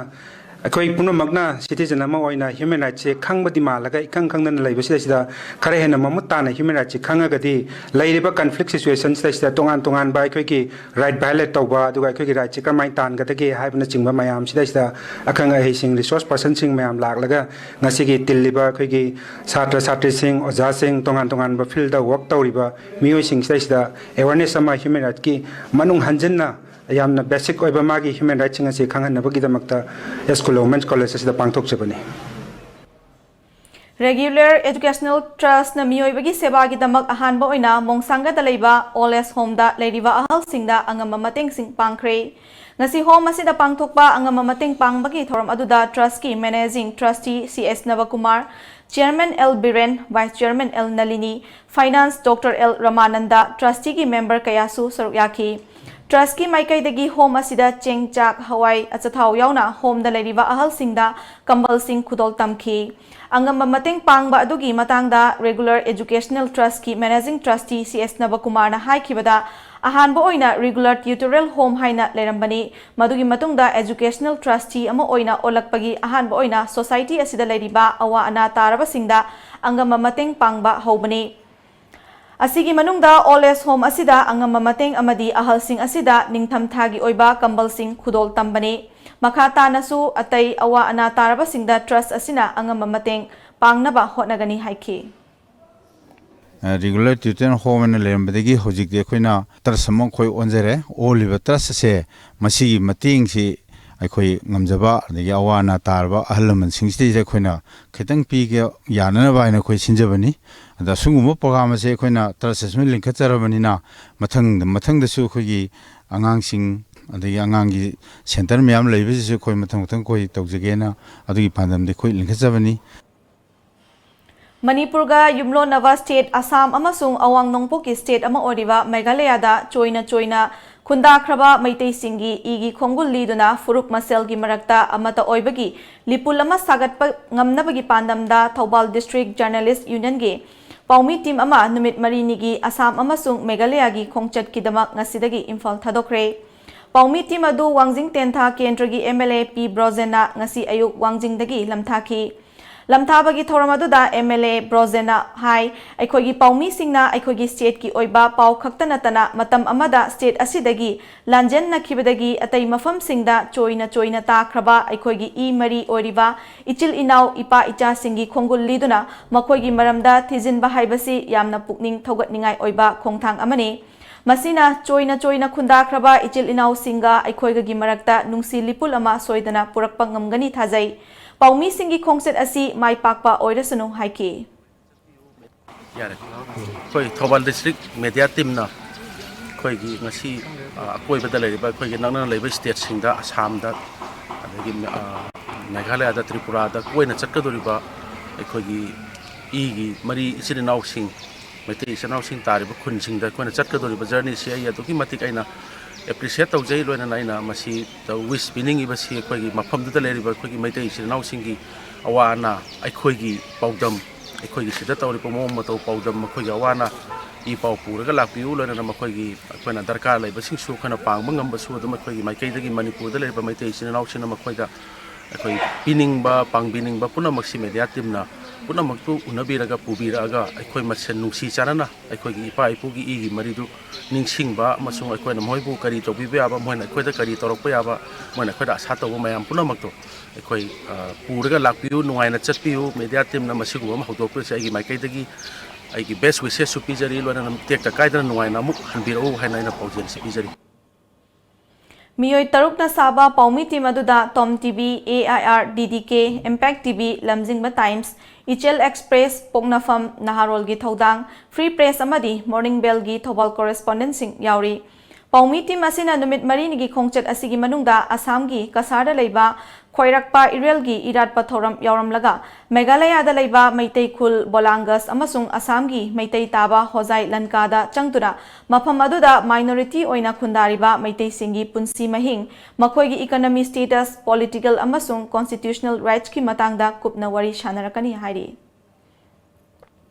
ꯑꯩꯈꯣꯏ ꯄꯨꯝꯅꯃꯛꯅ citizen ꯑꯃ ꯑꯣꯏꯅ human rightꯁꯦ ꯈꯪꯕꯗꯤ ꯃꯥꯜꯂꯒ ꯏꯈꯪ ꯈꯪꯗꯅ ꯂꯩꯕꯁꯤꯗꯩꯁꯤꯗ ꯈꯔ ꯍꯦꯟꯅ ꯃꯃꯨꯠ ꯇꯥꯅ human rightꯁꯤ ꯈꯪꯉꯒꯗꯤ ꯂꯩꯔꯤꯕ conflict situationꯁꯤꯗꯩꯁꯤꯗ ꯇꯣꯉꯥꯟ ꯇꯣꯉꯥꯟꯕ ꯑꯩꯈꯣꯏꯒꯤ right violate ꯇꯧꯕ, ꯑꯗꯨꯒ ꯑꯩꯈꯣꯏꯒꯤ rightꯁꯤ ꯀꯔꯝꯍꯥꯏꯅ ꯇꯥꯟꯒꯗꯒꯦ ꯍꯥꯏꯕꯅꯆꯤꯡꯕ ꯃꯌꯥꯝꯁꯤꯗꯩꯁꯤꯗ ꯑꯈꯪ ꯑꯍꯩꯁꯤꯡ, resource personꯁꯤꯡ ꯃꯌꯥꯝ ꯂꯥꯛꯂꯒ ꯉꯁꯤꯒꯤ ꯇꯤꯜꯂꯤꯕ ꯑꯩꯈꯣꯏꯒꯤ ꯁꯥꯇ꯭ꯔ ꯁꯥꯇ꯭ꯔꯤꯁꯤꯡ, ꯑꯣꯖꯥꯁꯤꯡ, ꯇꯣꯉꯥꯟ ꯇꯣꯉꯥꯟꯕ fieldꯇ work ꯇꯧꯔꯤꯕ ꯃꯤꯑꯣꯏꯁꯤꯡꯁꯤꯗꯩꯁꯤꯗ awareness ꯑꯃ human rightꯀꯤ ꯃꯅꯨꯡ ꯍꯟꯖꯤꯟꯅ ꯌꯥꯝꯅ basic ꯑꯣꯏꯕ ꯃꯥꯒꯤ human rightꯁꯤꯡ ꯑꯁꯤ ꯈꯪꯍꯟꯅꯕꯒꯤꯗꯃꯛꯇ ꯑꯦꯁ ꯀꯦ ꯋꯨꯃꯦꯟ ꯀꯣꯂꯦꯖ ꯑꯁꯤꯗ ꯄꯥꯡꯊꯣꯛꯆꯕꯅꯤ꯫ Regular Educational Trustꯅ ꯃꯤꯑꯣꯏꯕꯒꯤ ꯁꯦꯕꯥꯒꯤꯗꯃꯛ ꯑꯍꯥꯟꯕ ꯑꯣꯏꯅ ꯃꯣꯡꯁꯥꯡꯒꯗ ꯂꯩꯕ old age homeꯗ ꯂꯩꯔꯤꯕ ꯑꯍꯜꯁꯤꯡꯗ ꯑꯉꯝꯕ ꯃꯇꯦꯡꯁꯤꯡ ꯄꯥꯡꯈ꯭ꯔꯦ꯫ ꯉꯁꯤ home ꯑꯁꯤꯗ ꯄꯥꯡꯊꯣꯛꯄ ꯑꯉꯝꯕ ꯃꯇꯦꯡ ꯄꯥꯡꯕꯒꯤ ꯊꯧꯔꯝ ꯑꯗꯨꯗ trustꯀꯤ managing trustee C S Nabakumar, chairman L Biren, vice chairman L Nalini, finance doctor L Ramananda, trusteeꯒꯤ member ꯀꯌꯥꯁꯨ ꯁꯔꯨꯛ ꯌꯥꯈꯤ꯫ Trustꯀꯤ ꯃꯥꯏꯀꯩꯗꯒꯤ home ꯑꯁꯤꯗ ꯆꯦꯡ, ꯆꯥꯛ, ꯍꯋꯥꯏ, ꯑꯆꯥꯊꯥꯎ ꯌꯥꯎꯅ homeꯗ ꯂꯩꯔꯤꯕ ꯑꯍꯜꯁꯤꯡꯗ ꯀꯝꯕꯜꯁꯤꯡ ꯈꯨꯗꯣꯜ ꯇꯝꯈꯤ꯫ ꯑꯉꯝꯕ ꯃꯇꯦꯡ ꯄꯥꯡꯕ ꯑꯗꯨꯒꯤ ꯃꯇꯥꯡꯗ Regular Educational Trustꯀꯤ managing trustee C ꯑꯦꯁ ꯅꯕꯀꯨꯃꯥꯔꯅ ꯍꯥꯏꯈꯤꯕꯗ, ꯑꯍꯥꯟꯕ ꯑꯣꯏꯅ regular tutorial home ꯍꯥꯏꯅ ꯂꯩꯔꯝꯕꯅꯤ꯫ ꯃꯗꯨꯒꯤ ꯃꯇꯨꯡꯗ educational trustee ꯑꯃ ꯑꯣꯏꯅ ꯑꯣꯜꯂꯛꯄꯒꯤ ꯑꯍꯥꯟꯕ ꯑꯣꯏꯅ society ꯑꯁꯤꯗ ꯂꯩꯔꯤꯕ ꯑꯋꯥ ꯑꯅꯥ ꯇꯥꯔꯕꯁꯤꯡꯗ ꯑꯉꯝꯕ ꯃꯇꯦꯡ ꯄꯥꯡꯕ ꯍꯧꯕꯅꯤ꯫ ꯑꯁꯤꯒꯤ ꯃꯅꯨꯡꯗ old age home ꯑꯁꯤꯗ ꯑꯉꯝꯕ ꯃꯇꯦꯡ ꯑꯃꯗꯤ ꯑꯍꯜꯁꯤꯡ ꯑꯁꯤꯗ ꯅꯤꯡꯊꯝꯊꯥꯒꯤ ꯑꯣꯏꯕ ꯀꯝꯕꯜꯁꯤꯡ ꯈꯨꯗꯣꯜ ꯇꯝꯕꯅꯤ꯫ ꯃꯈꯥ ꯇꯥꯅꯁꯨ ꯑꯇꯩ ꯑꯋꯥ ꯑꯅꯥ ꯇꯥꯔꯕꯁꯤꯡꯗ trust ꯑꯁꯤꯅ ꯑꯉꯝꯕ ꯃꯇꯦꯡ ꯄꯥꯡꯅꯕ ꯍꯣꯠꯅꯒꯅꯤ ꯍꯥꯏꯈꯤ꯫ ꯑ, regular tutorial home ꯑꯣꯏꯅ ꯂꯩꯔꯝꯕꯗꯒꯤ ꯍꯧꯖꯤꯛꯇꯤ ꯑꯩꯈꯣꯏꯅ trust ꯑꯃ ꯑꯩꯈꯣꯏ ꯑꯣꯟꯖꯔꯦ꯫ ꯑꯣꯜꯂꯤꯕ trust ꯑꯁꯦ ꯃꯁꯤꯒꯤ ꯃꯇꯦꯡꯁꯤ ꯑꯩꯈꯣꯏ ꯉꯝꯖꯕ ꯑꯗꯒꯤ ꯑꯋꯥ ꯑꯅꯥ ꯇꯥꯔꯕ ꯑꯍꯜ ꯂꯃꯟꯁꯤꯡꯁꯤꯗꯩꯗ ꯑꯩꯈꯣꯏꯅ ꯈꯤꯇꯪ ꯄꯤꯒꯦ ꯌꯥꯅꯅꯕ ꯍꯥꯏꯅ ꯑꯩꯈꯣꯏ ꯁꯤꯟꯖꯕꯅꯤ꯫ ꯑꯗ ꯑꯁꯤꯒꯨꯝꯕ ꯄ꯭ꯔꯣꯒ꯭ꯔꯥꯝ ꯑꯁꯦ ꯑꯩꯈꯣꯏꯅ ꯇ꯭ꯔꯁ ꯑꯁꯤꯃ ꯂꯤꯡꯈꯠꯆꯔꯕꯅꯤꯅ ꯃꯊꯪꯗ, ꯃꯊꯪꯗꯁꯨ ꯑꯩꯈꯣꯏꯒꯤ ꯑꯉꯥꯡꯁꯤꯡ ꯑꯗꯒꯤ ꯑꯉꯥꯡꯒꯤ ꯁꯦꯟꯇꯔ ꯃꯌꯥꯝ ꯂꯩꯕꯁꯤꯁꯨ ꯑꯩꯈꯣꯏ ꯃꯊꯪ ꯃꯊꯪ ꯑꯩꯈꯣꯏ ꯇꯧꯖꯒꯦꯅ ꯑꯗꯨꯒꯤ ꯄꯥꯟꯗꯝꯗꯤ ꯑꯩꯈꯣꯏ ꯂꯤꯡꯈꯠꯆꯕꯅꯤ꯫ ꯃꯅꯤꯄꯨꯔꯒ ꯌꯨꯝꯂꯣꯟꯅꯕ ꯁ꯭ꯇꯦꯠ ꯑꯁꯥꯝ ꯑꯃꯁꯨꯡ ꯑꯋꯥꯡ ꯅꯣꯡꯄꯣꯛꯀꯤ ꯁ꯭ꯇꯦꯠ ꯑꯃ ꯑꯣꯏꯔꯤꯕ ꯃꯦꯘꯥꯂꯌꯥꯗ ꯆꯣꯏꯅ ꯆꯣꯏꯅ ꯈꯨꯟꯗꯥꯈ꯭ꯔꯕ ꯃꯩꯇꯩꯁꯤꯡꯒꯤ ꯏꯒꯤ ꯈꯣꯡꯒꯨꯜ ꯂꯤꯗꯨꯅ ꯐꯨꯔꯨꯞ ꯃꯁꯦꯜꯒꯤ ꯃꯔꯛꯇ ꯑꯃꯠꯇ ꯑꯣꯏꯕꯒꯤ ꯂꯤꯄꯨꯜ ꯑꯃ ꯁꯥꯒꯠꯄ ꯉꯝꯅꯕꯒꯤ ꯄꯥꯟꯗꯝꯗ ꯊꯧꯕꯥꯜ ꯗꯤꯁꯇ꯭ꯔꯤꯛ ꯖꯔꯅꯦꯂꯤꯁ꯭ꯠ ꯌꯨꯅꯤꯌꯟꯒꯤ ꯄꯥꯎꯃꯤ ꯇꯤꯝ ꯑꯃ ꯅꯨꯃꯤꯠ ꯃꯔꯤꯅꯤꯒꯤ ꯑꯁꯥꯝ ꯑꯃꯁꯨꯡ ꯃꯦꯘꯥꯂꯌꯥꯒꯤ ꯈꯣꯡꯆꯠꯀꯤꯗꯃꯛ ꯉꯁꯤꯗꯒꯤ ꯏꯝꯐꯥꯜ ꯊꯥꯗꯣꯛꯈ꯭ꯔꯦ꯫ ꯄꯥꯎꯃꯤ ꯇꯤꯝ ꯑꯗꯨ ꯋꯥꯡꯖꯤꯡ ꯇꯦꯟꯊꯥ ꯀꯦꯟꯗ꯭ꯔꯒꯤ ꯑꯦꯝ ꯑꯦꯜ ꯑꯦ ꯄꯤ ꯕ꯭ꯔꯣꯖꯦꯟꯅ ꯉꯁꯤ ꯑꯌꯨꯛ ꯋꯥꯡꯖꯤꯡꯗꯒꯤ ꯂꯝꯊꯥꯈꯤ꯫ ꯂꯝꯊꯥꯕꯒꯤ ꯊꯧꯔꯝ ꯑꯗꯨꯗ ꯑꯦꯝ ꯑꯦꯜ ꯑꯦ ꯕ꯭ꯔꯣꯖꯦꯟꯅ ꯍꯥꯏ, ꯑꯩꯈꯣꯏꯒꯤ ꯄꯥꯎꯃꯤꯁꯤꯡꯅ ꯑꯩꯈꯣꯏꯒꯤ ꯁ꯭ꯇꯦꯠꯀꯤ ꯑꯣꯏꯕ ꯄꯥꯎ ꯈꯛꯇ ꯅꯠꯇꯅ ꯃꯇꯝ ꯑꯃꯗ ꯁ꯭ꯇꯦꯠ ꯑꯁꯤꯗꯒꯤ ꯂꯥꯟꯖꯦꯟꯅꯈꯤꯕꯗꯒꯤ ꯑꯇꯩ ꯃꯐꯝꯁꯤꯡꯗ ꯆꯣꯏꯅ ꯆꯣꯏꯅ ꯇꯥꯈ꯭ꯔꯕ ꯑꯩꯈꯣꯏꯒꯤ ꯏ ꯃꯔꯤ ꯑꯣꯏꯔꯤꯕ ꯏꯆꯤꯜ ꯏꯅꯥꯎ ꯏꯄꯥ ꯏꯆꯥꯁꯤꯡꯒꯤ ꯈꯣꯡꯒꯨꯜ ꯂꯤꯗꯨꯅ ꯃꯈꯣꯏꯒꯤ ꯃꯔꯝꯗ ꯊꯤꯖꯤꯟꯕ ꯍꯥꯏꯕꯁꯤ ꯌꯥꯝꯅ ꯄꯨꯛꯅꯤꯡ ꯊꯧꯒꯠꯅꯤꯡꯉꯥꯏ ꯑꯣꯏꯕ ꯈꯣꯡꯊꯥꯡ ꯑꯃꯅꯤ꯫ ꯃꯁꯤꯅ ꯆꯣꯏꯅ ꯆꯣꯏꯅ ꯈꯨꯟꯗꯥꯈ꯭ꯔꯕ ꯏꯆꯤꯜ ꯏꯅꯥꯎꯁꯤꯡꯒ ꯑꯩꯈꯣꯏꯒꯒꯤ ꯃꯔꯛꯇ ꯅꯨꯡꯁꯤ ꯂꯤꯄꯨꯜ ꯑꯃ ꯁꯣꯏꯗꯅ ꯄꯨꯔꯛꯄ ꯉꯝꯒꯅꯤ ꯊꯥꯖꯩ꯫ ꯄꯥꯎꯃꯤꯁꯤꯡꯒꯤ ꯈꯣꯡꯆꯠ ꯑꯁꯤ ꯃꯥꯏ ꯄꯥꯛꯄ ꯑꯣꯏꯔꯁꯅꯨ ꯍꯥꯏꯈꯤ꯫ ꯌꯥꯔꯦ꯫ ꯑꯩꯈꯣꯏ ꯊꯧꯕꯥꯜ ꯗꯤꯁꯇ꯭ꯔꯤꯛ ꯃꯦꯗꯤꯌꯥ ꯇꯤꯝꯅ ꯑꯩꯈꯣꯏꯒꯤ ꯉꯁꯤ, ꯑ, ꯑꯀꯣꯏꯕꯗ ꯂꯩꯔꯤꯕ ꯑꯩꯈꯣꯏꯒꯤ ꯅꯛꯅꯅ ꯂꯩꯕ ꯁ꯭ꯇꯦꯠꯁꯤꯡꯗ, ꯑꯁꯥꯝꯗ, ꯑꯗꯒꯤ, ꯑ, ꯃꯦꯘꯥꯂꯌꯥꯗ, ꯇ꯭ꯔꯤꯄꯨꯔꯥꯗ ꯀꯣꯏꯅ ꯆꯠꯀꯗꯧꯔꯤꯕ ꯑꯩꯈꯣꯏꯒꯤ ꯏꯒꯤ ꯃꯔꯤ ꯏꯆꯤꯟ ꯏꯅꯥꯎꯁꯤꯡ, ꯃꯩꯇꯩ ꯏꯆꯤꯟ ꯏꯅꯥꯎꯁꯤꯡ ꯇꯥꯔꯤꯕ ꯈꯨꯟꯁꯤꯡꯗ ꯑꯩꯈꯣꯏꯅ ꯆꯠꯀꯗꯧꯔꯤꯕ ꯖꯔꯅꯤꯁꯤ ꯑꯩ ꯑꯗꯨꯛꯀꯤ ꯃꯇꯤꯛ ꯑꯩꯅ ꯑꯦꯄ꯭ꯔꯤꯁꯤꯌꯦꯠ ꯇꯧꯖꯩ꯫ ꯂꯣꯏꯅꯅ ꯑꯩꯅ ꯃꯁꯤꯗ ꯋꯤꯁ ꯄꯤꯅꯤꯡꯉꯤꯕꯁꯤ ꯑꯩꯈꯣꯏꯒꯤ ꯃꯐꯝꯗꯨꯗ ꯂꯩꯔꯤꯕ ꯑꯩꯈꯣꯏꯒꯤ ꯃꯩꯇꯩ ꯏꯆꯤꯟ ꯏꯅꯥꯎꯁꯤꯡꯒꯤ ꯑꯋꯥ ꯑꯅꯥ, ꯑꯩꯈꯣꯏꯒꯤ ꯄꯥꯎꯗꯝ, ꯑꯩꯈꯣꯏꯒꯤ ꯁꯤꯗ ꯇꯧꯔꯤꯕ ꯃꯑꯣꯡ ꯃꯇꯧ ꯄꯥꯎꯗꯝ, ꯃꯈꯣꯏꯒꯤ ꯑꯋꯥ ꯑꯅꯥ ꯏ ꯄꯥꯎ ꯄꯨꯔꯒ ꯂꯥꯛꯄꯤꯌꯨ꯫ ꯂꯣꯏꯅꯅ ꯃꯈꯣꯏꯒꯤ ꯑꯩꯈꯣꯏꯅ ꯗꯔꯀꯥꯔ ꯂꯩꯕꯁꯤꯡꯁꯨ ꯑꯩꯈꯣꯏꯅ ꯄꯥꯡꯕ ꯉꯝꯕꯁꯨ ꯑꯗꯨꯝ ꯑꯩꯈꯣꯏꯒꯤ ꯃꯥꯏꯀꯩꯗꯒꯤ ꯃꯅꯤꯄꯨꯔꯗ ꯂꯩꯔꯤꯕ ꯃꯩꯇꯩ ꯏꯆꯤꯟ ꯏꯅꯥꯎꯁꯤꯡꯅ ꯃꯈꯣꯏꯗ ꯑꯩꯈꯣꯏ ꯄꯤꯅꯤꯡꯕ, ꯄꯥꯡꯕꯤꯅꯤꯡꯕ ꯄꯨꯝꯅꯃꯛꯁꯤ ꯃꯦꯗꯤꯌꯥ ꯇꯤꯝꯅ ꯄꯨꯝꯅꯃꯛꯇꯨ ꯎꯅꯕꯤꯔꯒ, ꯄꯨꯕꯤꯔꯛꯑꯒ ꯑꯩꯈꯣꯏ ꯃꯁꯦꯟ ꯅꯨꯡꯁꯤ ꯆꯥꯟꯅꯅ ꯑꯩꯈꯣꯏꯒꯤ ꯏꯄꯥ ꯏꯄꯨꯒꯤ ꯏꯒꯤ ꯃꯔꯤꯗꯨ ꯅꯤꯡꯁꯤꯡꯕ ꯑꯃꯁꯨꯡ ꯑꯩꯈꯣꯏꯅ ꯃꯈꯣꯏꯕꯨ ꯀꯔꯤ ꯇꯧꯕꯤꯕ ꯌꯥꯕ, ꯃꯈꯣꯏꯅ ꯑꯩꯈꯣꯏꯗ ꯀꯔꯤ ꯇꯧꯔꯛꯄ ꯌꯥꯕ, ꯃꯈꯣꯏꯅ ꯑꯩꯈꯣꯏꯗ ꯑꯁꯥ ꯇꯧꯕ ꯃꯌꯥꯝ ꯄꯨꯝꯅꯃꯛꯇꯣ ꯑꯩꯈꯣꯏ, ꯑ, ꯄꯨꯔꯒ ꯂꯥꯛꯄꯤꯌꯨ, ꯅꯨꯡꯉꯥꯏꯅ ꯆꯠꯄꯤꯌꯨ꯫ ꯃꯦꯗꯤꯌꯥ ꯇꯤꯝꯅ ꯃꯁꯤꯒꯨꯝꯕ ꯑꯃ ꯍꯧꯗꯣꯔꯛꯄꯁꯦ ꯑꯩꯒꯤ ꯃꯥꯏꯀꯩꯗꯒꯤ ꯑꯩꯒꯤ ꯕꯦꯁ ꯋꯤꯁꯦꯁꯁꯨ ꯄꯤꯖꯔꯤ, ꯂꯣꯏꯅꯅ ꯇꯦꯛꯇ ꯀꯥꯏꯗꯅ ꯅꯨꯡꯉꯥꯏꯅ ꯑꯃꯨꯛ ꯍꯟꯕꯤꯔꯛꯎ ꯍꯥꯏꯅ ꯑꯩꯅ ꯄꯥꯎꯖꯦꯜꯁꯤ ꯄꯤꯖꯔꯤ꯫ ꯃꯤꯑꯣꯏ ꯇꯔꯨꯛꯅ ꯁꯥꯕ ꯄꯥꯎꯃꯤ ꯇꯤꯝ ꯑꯗꯨꯗ Tom TV, A I R, D D K, Impact TV, Lamjingba times, Ichel express, Poknapham, ꯅꯍꯥꯔꯣꯜꯒꯤ ꯊꯧꯗꯥꯡ, ꯐ꯭ꯔꯤ ꯄ꯭ꯔꯦꯁ ꯑꯃꯗꯤ ꯃꯣꯔꯅꯤꯡ ꯕꯦꯜꯒꯤ ꯊꯧꯕꯥꯜ ꯀꯣꯔꯦꯁꯄꯣꯟꯗꯦꯟꯁꯤꯡ ꯌꯥꯎꯔꯤ꯫ ꯄꯥꯎꯃꯤ ꯇꯤꯝ ꯑꯁꯤꯅ ꯅꯨꯃꯤꯠ ꯃꯔꯤꯅꯤꯒꯤ ꯈꯣꯡꯆꯠ ꯑꯁꯤꯒꯤ ꯃꯅꯨꯡꯗ ꯑꯁꯥꯝꯒꯤ ꯀꯁꯥꯔꯗ ꯂꯩꯕ ꯈ꯭ꯋꯥꯏꯔꯥꯛꯄ ꯏꯔꯦꯜꯒꯤ ꯏꯔꯥꯠꯄ ꯊꯧꯔꯝ ꯌꯥꯎꯔꯝꯂꯒ, ꯃꯦꯘꯥꯂꯌꯥꯗ ꯂꯩꯕ ꯃꯩꯇꯩ ꯈꯨꯜ ꯕꯣꯂꯥꯡꯒꯁ ꯑꯃꯁꯨꯡ ꯑꯁꯥꯝꯒꯤ ꯃꯩꯇꯩ ꯇꯥꯕ ꯍꯣꯖꯥꯏ ꯂꯟꯀꯥꯗ ꯆꯪꯗꯨꯅ ꯃꯐꯝ ꯑꯗꯨꯗ ꯃꯥꯏꯅꯣꯔꯤꯇꯤ ꯑꯣꯏꯅ ꯈꯨꯟꯗꯥꯔꯤꯕ ꯃꯩꯇꯩꯁꯤꯡꯒꯤ ꯄꯨꯟꯁꯤ ꯃꯍꯤꯡ, ꯃꯈꯣꯏꯒꯤ ꯏꯀꯣꯅꯣꯃꯤ ꯁ꯭ꯇꯦꯇꯁ, ꯄꯣꯂꯤꯇꯤꯀꯦꯜ ꯑꯃꯁꯨꯡ ꯀꯣꯟꯁꯇꯤꯇ꯭ꯌꯨꯁꯅꯦꯜ ꯔꯥꯏꯠꯁꯀꯤ ꯃꯇꯥꯡꯗ ꯀꯨꯞꯅ ꯋꯥꯔꯤ ꯁꯥꯟꯅꯔꯛꯀꯅꯤ ꯍꯥꯏꯔꯤ꯫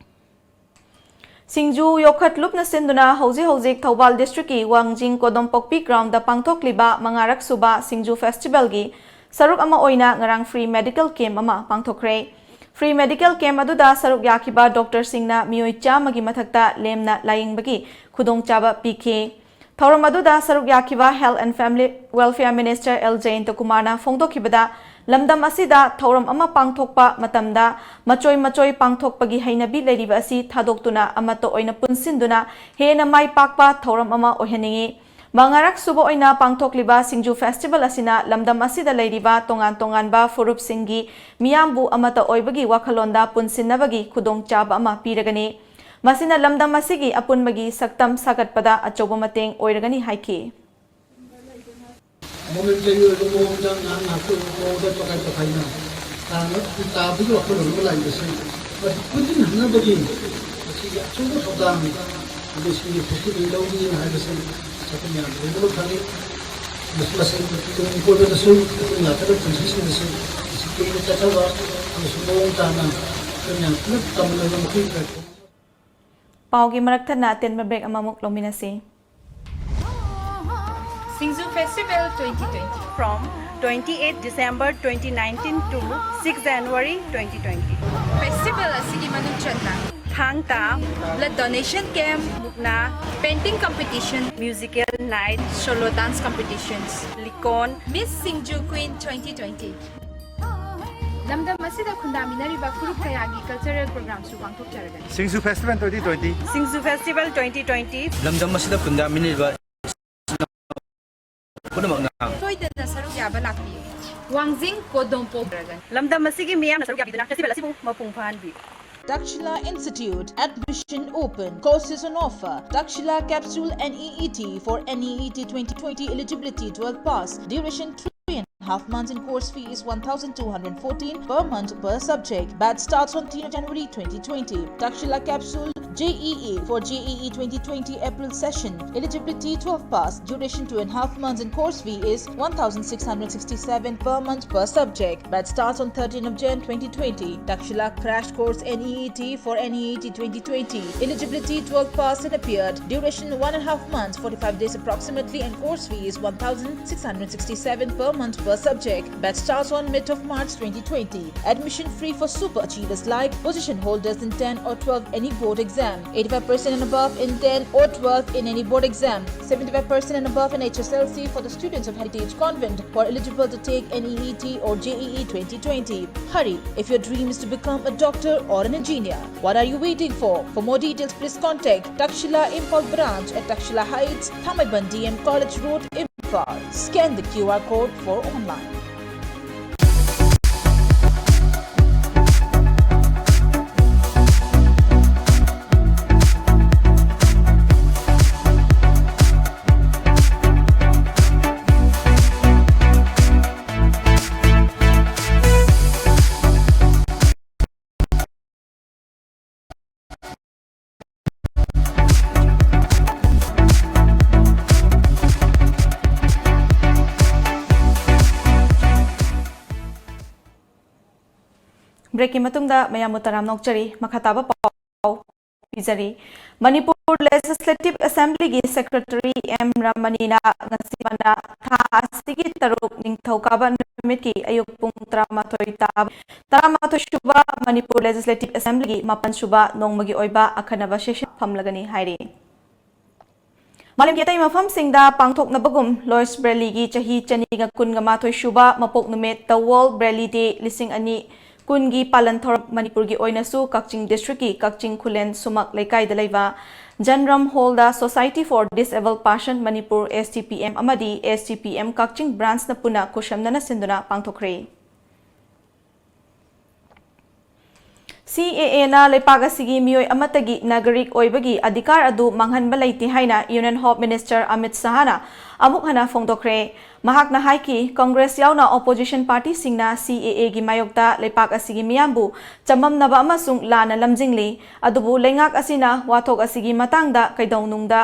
ꯁꯤꯡꯖꯨ ꯌꯣꯛꯈꯠ ꯂꯨꯞꯅ ꯁꯤꯟꯗꯨꯅ ꯍꯧꯖꯤꯛ ꯍꯧꯖꯤꯛ ꯊꯧꯕꯥꯜ ꯗꯤꯁꯇ꯭ꯔꯤꯛꯀꯤ ꯋꯥꯡꯖꯤꯡ ꯀꯣꯗꯣꯝꯄꯣꯛꯄꯤ ꯒ꯭ꯔꯥꯎꯟꯗ ꯄꯥꯡꯊꯣꯛꯂꯤꯕ ꯃꯉꯥꯔꯛ ꯁꯨꯕ ꯁꯤꯡꯖꯨ ꯐꯦꯁꯇꯤꯚꯦꯜꯒꯤ ꯁꯔꯨꯛ ꯑꯃ ꯑꯣꯏꯅ ꯉꯔꯥꯡ ꯐ꯭ꯔꯤ ꯃꯦꯗꯤꯀꯦꯜ ꯀꯦꯝꯞ ꯑꯃ ꯄꯥꯡꯊꯣꯛꯈ꯭ꯔꯦ꯫ ꯐ꯭ꯔꯤ ꯃꯦꯗꯤꯀꯦꯜ ꯀꯦꯝꯞ ꯑꯗꯨꯗ ꯁꯔꯨꯛ ꯌꯥꯈꯤꯕ ꯗꯣꯛꯇꯔꯁꯤꯡꯅ ꯃꯤꯑꯣꯏ ꯆꯥꯝꯃꯒꯤ ꯃꯊꯛꯇ ꯂꯦꯝꯅ ꯂꯥꯌꯦꯡꯕꯒꯤ ꯈꯨꯗꯣꯡꯆꯥꯕ ꯄꯤꯈꯤ꯫ ꯊꯧꯔꯝ ꯑꯗꯨꯗ ꯁꯔꯨꯛ ꯌꯥꯈꯤꯕ Health and Family Welfare Minister L ꯖꯌꯟꯇꯀꯨꯃꯥꯔꯅ ꯐꯣꯡꯗꯣꯛꯈꯤꯕꯗ, ꯂꯝꯗꯝ ꯑꯁꯤꯗ ꯊꯧꯔꯝ ꯑꯃ ꯄꯥꯡꯊꯣꯛꯄ ꯃꯇꯝꯗ ꯃꯆꯣꯏ ꯃꯆꯣꯏ ꯄꯥꯡꯊꯣꯛꯄꯒꯤ ꯍꯩꯅꯕꯤ ꯂꯩꯔꯤꯕ ꯑꯁꯤ ꯊꯥꯗꯣꯛꯇꯨꯅ ꯑꯃꯠꯇ ꯑꯣꯏꯅ ꯄꯨꯟꯁꯤꯟꯗꯨꯅ ꯍꯦꯟꯅ ꯃꯥꯏ ꯄꯥꯛꯄ ꯊꯧꯔꯝ ꯑꯃ ꯑꯣꯏꯍꯟꯅꯤꯡꯏ꯫ ꯃꯉꯥꯔꯛ ꯁꯨꯕ ꯑꯣꯏꯅ ꯄꯥꯡꯊꯣꯛꯂꯤꯕ ꯁꯤꯡꯖꯨ ꯐꯦꯁꯇꯤꯚꯦꯜ ꯑꯁꯤꯅ ꯂꯝꯗꯝ ꯑꯁꯤꯗ ꯂꯩꯔꯤꯕ ꯇꯣꯉꯥꯟ ꯇꯣꯉꯥꯟꯕ ꯐꯨꯔꯨꯞꯁꯤꯡꯒꯤ ꯃꯤꯌꯥꯝꯕꯨ ꯑꯃꯠꯇ ꯑꯣꯏꯕꯒꯤ ꯋꯥꯈꯜꯂꯣꯟꯗ ꯄꯨꯟꯁꯤꯟꯅꯕꯒꯤ ꯈꯨꯗꯣꯡꯆꯥꯕ ꯑꯃ ꯄꯤꯔꯒꯅꯤ꯫ ꯃꯁꯤꯅ ꯂꯝꯗꯝ ꯑꯁꯤꯒꯤ ꯑꯄꯨꯟꯕꯒꯤ ꯁꯛꯇꯝ ꯁꯥꯒꯠꯄꯗ ꯑꯆꯧꯕ ꯃꯇꯦꯡ ꯑꯣꯏꯔꯒꯅꯤ ꯍꯥꯏꯈꯤ꯫ ꯃꯣꯃꯦꯟꯇꯔꯤ ꯑꯣꯏꯕ ꯃꯑꯣꯡꯗ ꯉꯥꯏꯍꯥꯛ ꯉꯥꯏꯍꯥꯛꯀꯤ ꯑꯣꯏꯕ ꯃꯑꯣꯡꯗ ꯇꯣꯈꯥꯏ ꯇꯣꯈꯥꯏꯅ ꯇꯥꯅ ꯇꯥꯕꯒꯤ ꯋꯥꯈꯜꯂꯣꯟ ꯑꯃ ꯂꯥꯛꯏꯕꯁꯤ ꯃꯁꯤ ꯄꯨꯟꯁꯤꯟꯍꯟꯅꯕꯒꯤ ꯃꯁꯤꯒꯤ ꯑꯆꯧꯕ ꯊꯧꯗꯥꯡ ꯑꯃꯗꯤ ꯁꯤꯒꯤ ꯐꯦꯁꯇꯤꯚꯦꯜ ꯂꯧꯔꯤꯅ ꯍꯥꯏꯕꯁꯤ ꯑꯩꯈꯣꯏ ꯃꯌꯥꯝ ꯂꯣꯏꯅꯃꯛ ꯈꯪꯉꯤ꯫ ꯃꯁꯤ ꯃꯁꯤ ꯇꯨꯡ ꯀꯣꯏꯕꯗꯁꯨ ꯑꯩꯈꯣꯏ ꯂꯥꯛꯀꯗꯕ ꯄꯨꯟꯁꯤꯁꯤꯡꯗꯁꯨ ꯃꯁꯤ ꯀꯨꯏꯅ ꯆꯠꯊꯕ ꯑꯃꯁꯨꯡ ꯃꯑꯣꯡ ꯇꯥꯅ ꯑꯩꯈꯣꯏ ꯃꯌꯥꯝ ꯄꯨꯂꯞ ꯇꯝꯅꯕ ꯃꯈꯣꯏꯒꯤ ꯄ꯭ꯂꯦꯠꯐꯣꯝ ꯄꯥꯎꯒꯤ ꯃꯔꯛ ꯊꯠꯅ ꯑꯇꯦꯟꯕ ꯕ꯭ꯔꯦꯛ ꯑꯃꯃꯨꯛ ꯂꯧꯃꯤꯟꯅꯁꯤ꯫ Singju Festival twenty twenty. From twenty-eighth December twenty nineteen to sixth January twenty twenty. Festival ꯑꯁꯤꯒꯤ ꯃꯅꯨꯡ ꯆꯟꯅ ꯊꯥꯡ ꯇꯥ, blood donation camp, ꯃꯨꯛꯅꯥ, painting competition, musical night, solo dance competitions, ꯂꯤꯀꯣꯟ, Miss Singju Queen twenty twenty. ꯂꯝꯗꯝ ꯑꯁꯤꯗ ꯈꯨꯟꯗꯥꯃꯤꯟꯅꯔꯤꯕ ꯐꯨꯔꯨꯞ ꯀꯌꯥꯒꯤ cultural programꯁꯨ ꯄꯥꯡꯊꯣꯛꯆꯔꯒꯅꯤ꯫ Singju Festival twenty twenty. Singju Festival twenty twenty. ꯂꯝꯗꯝ ꯑꯁꯤꯗ ꯈꯨꯟꯗꯥꯃꯤꯟꯅꯔꯤꯕ ꯄꯨꯝꯅꯃꯛꯅ ꯁꯣꯏꯗꯅ ꯁꯔꯨꯛ ꯌꯥꯕ ꯂꯥꯛꯄꯤꯌꯨ꯫ ꯋꯥꯡꯖꯤꯡ ꯀꯣꯗꯣꯝꯄꯣꯛ ꯂꯝꯗꯝ ꯑꯁꯤꯒꯤ ꯃꯤꯌꯥꯝꯅ ꯁꯔꯨꯛ ꯌꯥꯕꯤꯗꯨꯅ festival ꯑꯁꯤꯕꯨ ꯃꯄꯨꯡ ꯐꯥꯍꯟꯕꯤꯌꯨ꯫ Takshila Institute, admission open, courses on offer. Takshila Capsule N E E T for N E E T twenty twenty, eligibility twelve pass, duration three and a half months and course fee is one thousand two hundred fourteen per month per subject. Batch starts on thirteenth of January twenty twenty. Takshila Capsule J E E for J E E twenty twenty April session, eligibility twelve pass, duration two and a half months and course fee is one thousand six hundred sixty-seven per month per subject. Batch starts on thirteenth of Jan twenty twenty. Takshila Crash Course N E E T for N E E T twenty twenty. Eligibility twelve pass and appeared. Duration one and a half months, forty-five days approximately, and course fee is one thousand six hundred sixty-seven per month per subject. Batch starts on mid of March twenty twenty. Admission free for super achievers like position holders in ten or twelve any board exam. Eighty-five percent and above in ten or twelve in any board exam. Seventy-five percent and above in H S L C for the students of Heritage Convent who are eligible to take N E E T or J E E twenty twenty. Hurry, if your dream is to become a doctor or an engineer, what are you waiting for? For more details, please contact Takshila Imphal Branch at Takshila Heights, Thamaiban D M College Road, Imphal. Scan the Q R code for online. Breakꯀꯤ ꯃꯇꯨꯡꯗ ꯃꯌꯥꯝꯕꯨ ꯇꯔꯥꯝꯅ ꯑꯣꯛꯆꯔꯤ꯫ ꯃꯈꯥ ꯇꯥꯕ ꯄꯥꯎ ꯄꯤꯖꯔꯤ꯫ ꯃꯅꯤꯄꯨꯔ Legislative Assemblyꯒꯤ Secretary ꯑꯦꯝ ꯔꯃꯅꯤꯅ ꯉꯁꯤ ꯃꯅ ꯊꯥ ꯑꯁꯤꯒꯤ ꯇꯔꯨꯛ ꯅꯤꯡꯊꯧꯀꯥꯕ ꯅꯨꯃꯤꯠꯀꯤ ꯑꯌꯨꯛ ꯄꯨꯡ ꯇꯔꯥꯃꯥꯊꯣꯏ ꯇꯥꯕ ꯇꯔꯥꯃꯥꯊꯣꯏ ꯁꯨꯕ ꯃꯅꯤꯄꯨꯔ Legislative Assemblyꯒꯤ ꯃꯥꯄꯟ ꯁꯨꯕ ꯅꯣꯡꯃꯒꯤ ꯑꯣꯏꯕ ꯑꯈꯟꯅꯕ session ꯐꯝꯂꯒꯅꯤ ꯍꯥꯏꯔꯤ꯫ ꯃꯥꯂꯦꯝꯒꯤ ꯑꯇꯩ ꯃꯐꯝꯁꯤꯡꯗ ꯄꯥꯡꯊꯣꯛꯅꯕꯒꯨꯝ, Louis Brailleꯒꯤ ꯆꯍꯤ ꯆꯅꯤꯒ ꯀꯨꯟꯒ ꯃꯥꯊꯣꯏ ꯁꯨꯕ ꯃꯄꯣꯛ ꯅꯨꯃꯤꯠ, The World Braille Day ꯂꯤꯁꯤꯡ ꯑꯅꯤ ꯀꯨꯟꯒꯤ ꯄꯥꯂꯟ ꯊꯧꯔꯝ ꯃꯅꯤꯄꯨꯔꯒꯤ ꯑꯣꯏꯅꯁꯨ ꯀꯛꯆꯤꯡ district ꯀꯤ ꯀꯛꯆꯤꯡ ꯈꯨꯂꯦꯟ ꯁꯨꯃꯛ ꯂꯩꯀꯥꯏꯗ ꯂꯩꯕ ꯖꯟꯔꯝ hall the Society for Disabled Person Manipur, S D P M, ꯑꯃꯗꯤ S D P M ꯀꯛꯆꯤꯡ branch ꯅ ꯄꯨꯟꯅ ꯈꯨꯠꯁꯝꯅꯅ ꯁꯤꯟꯗꯨꯅ ꯄꯥꯡꯊꯣꯛꯈ꯭ꯔꯦ꯫ C A A ꯅ ꯂꯩꯄꯥꯛ ꯑꯁꯤꯒꯤ ꯃꯤꯑꯣꯏ ꯑꯃꯠꯇꯒꯤ ꯅꯥꯒꯔꯤꯛ ꯑꯣꯏꯕꯒꯤ ꯑꯙꯤꯀꯥꯔ ꯑꯗꯨ ꯃꯥꯡꯍꯟꯕ ꯂꯩꯇꯦ ꯍꯥꯏꯅ Union Home Minister ꯑꯃꯤꯠ ꯁꯍꯥꯅ ꯑꯃꯨꯛ ꯍꯟꯅ ꯐꯣꯡꯗꯣꯛꯈ꯭ꯔꯦ꯫ ꯃꯍꯥꯛꯅ ꯍꯥꯏꯈꯤ, Congress ꯌꯥꯎꯅ opposition party ꯁꯤꯡꯅ C A A ꯒꯤ ꯃꯥꯌꯣꯛꯇ ꯂꯩꯄꯥꯛ ꯑꯁꯤꯒꯤ ꯃꯤꯌꯥꯝꯕꯨ ꯆꯃꯝꯅꯕ ꯑꯃꯁꯨꯡ ꯂꯥꯟꯅ ꯂꯝꯖꯤꯡꯂꯤ꯫ ꯑꯗꯨꯕꯨ ꯂꯩꯉꯥꯛ ꯑꯁꯤꯅ ꯋꯥꯊꯣꯛ ꯑꯁꯤꯒꯤ ꯃꯇꯥꯡꯗ ꯀꯩꯗꯧꯅꯨꯡꯗ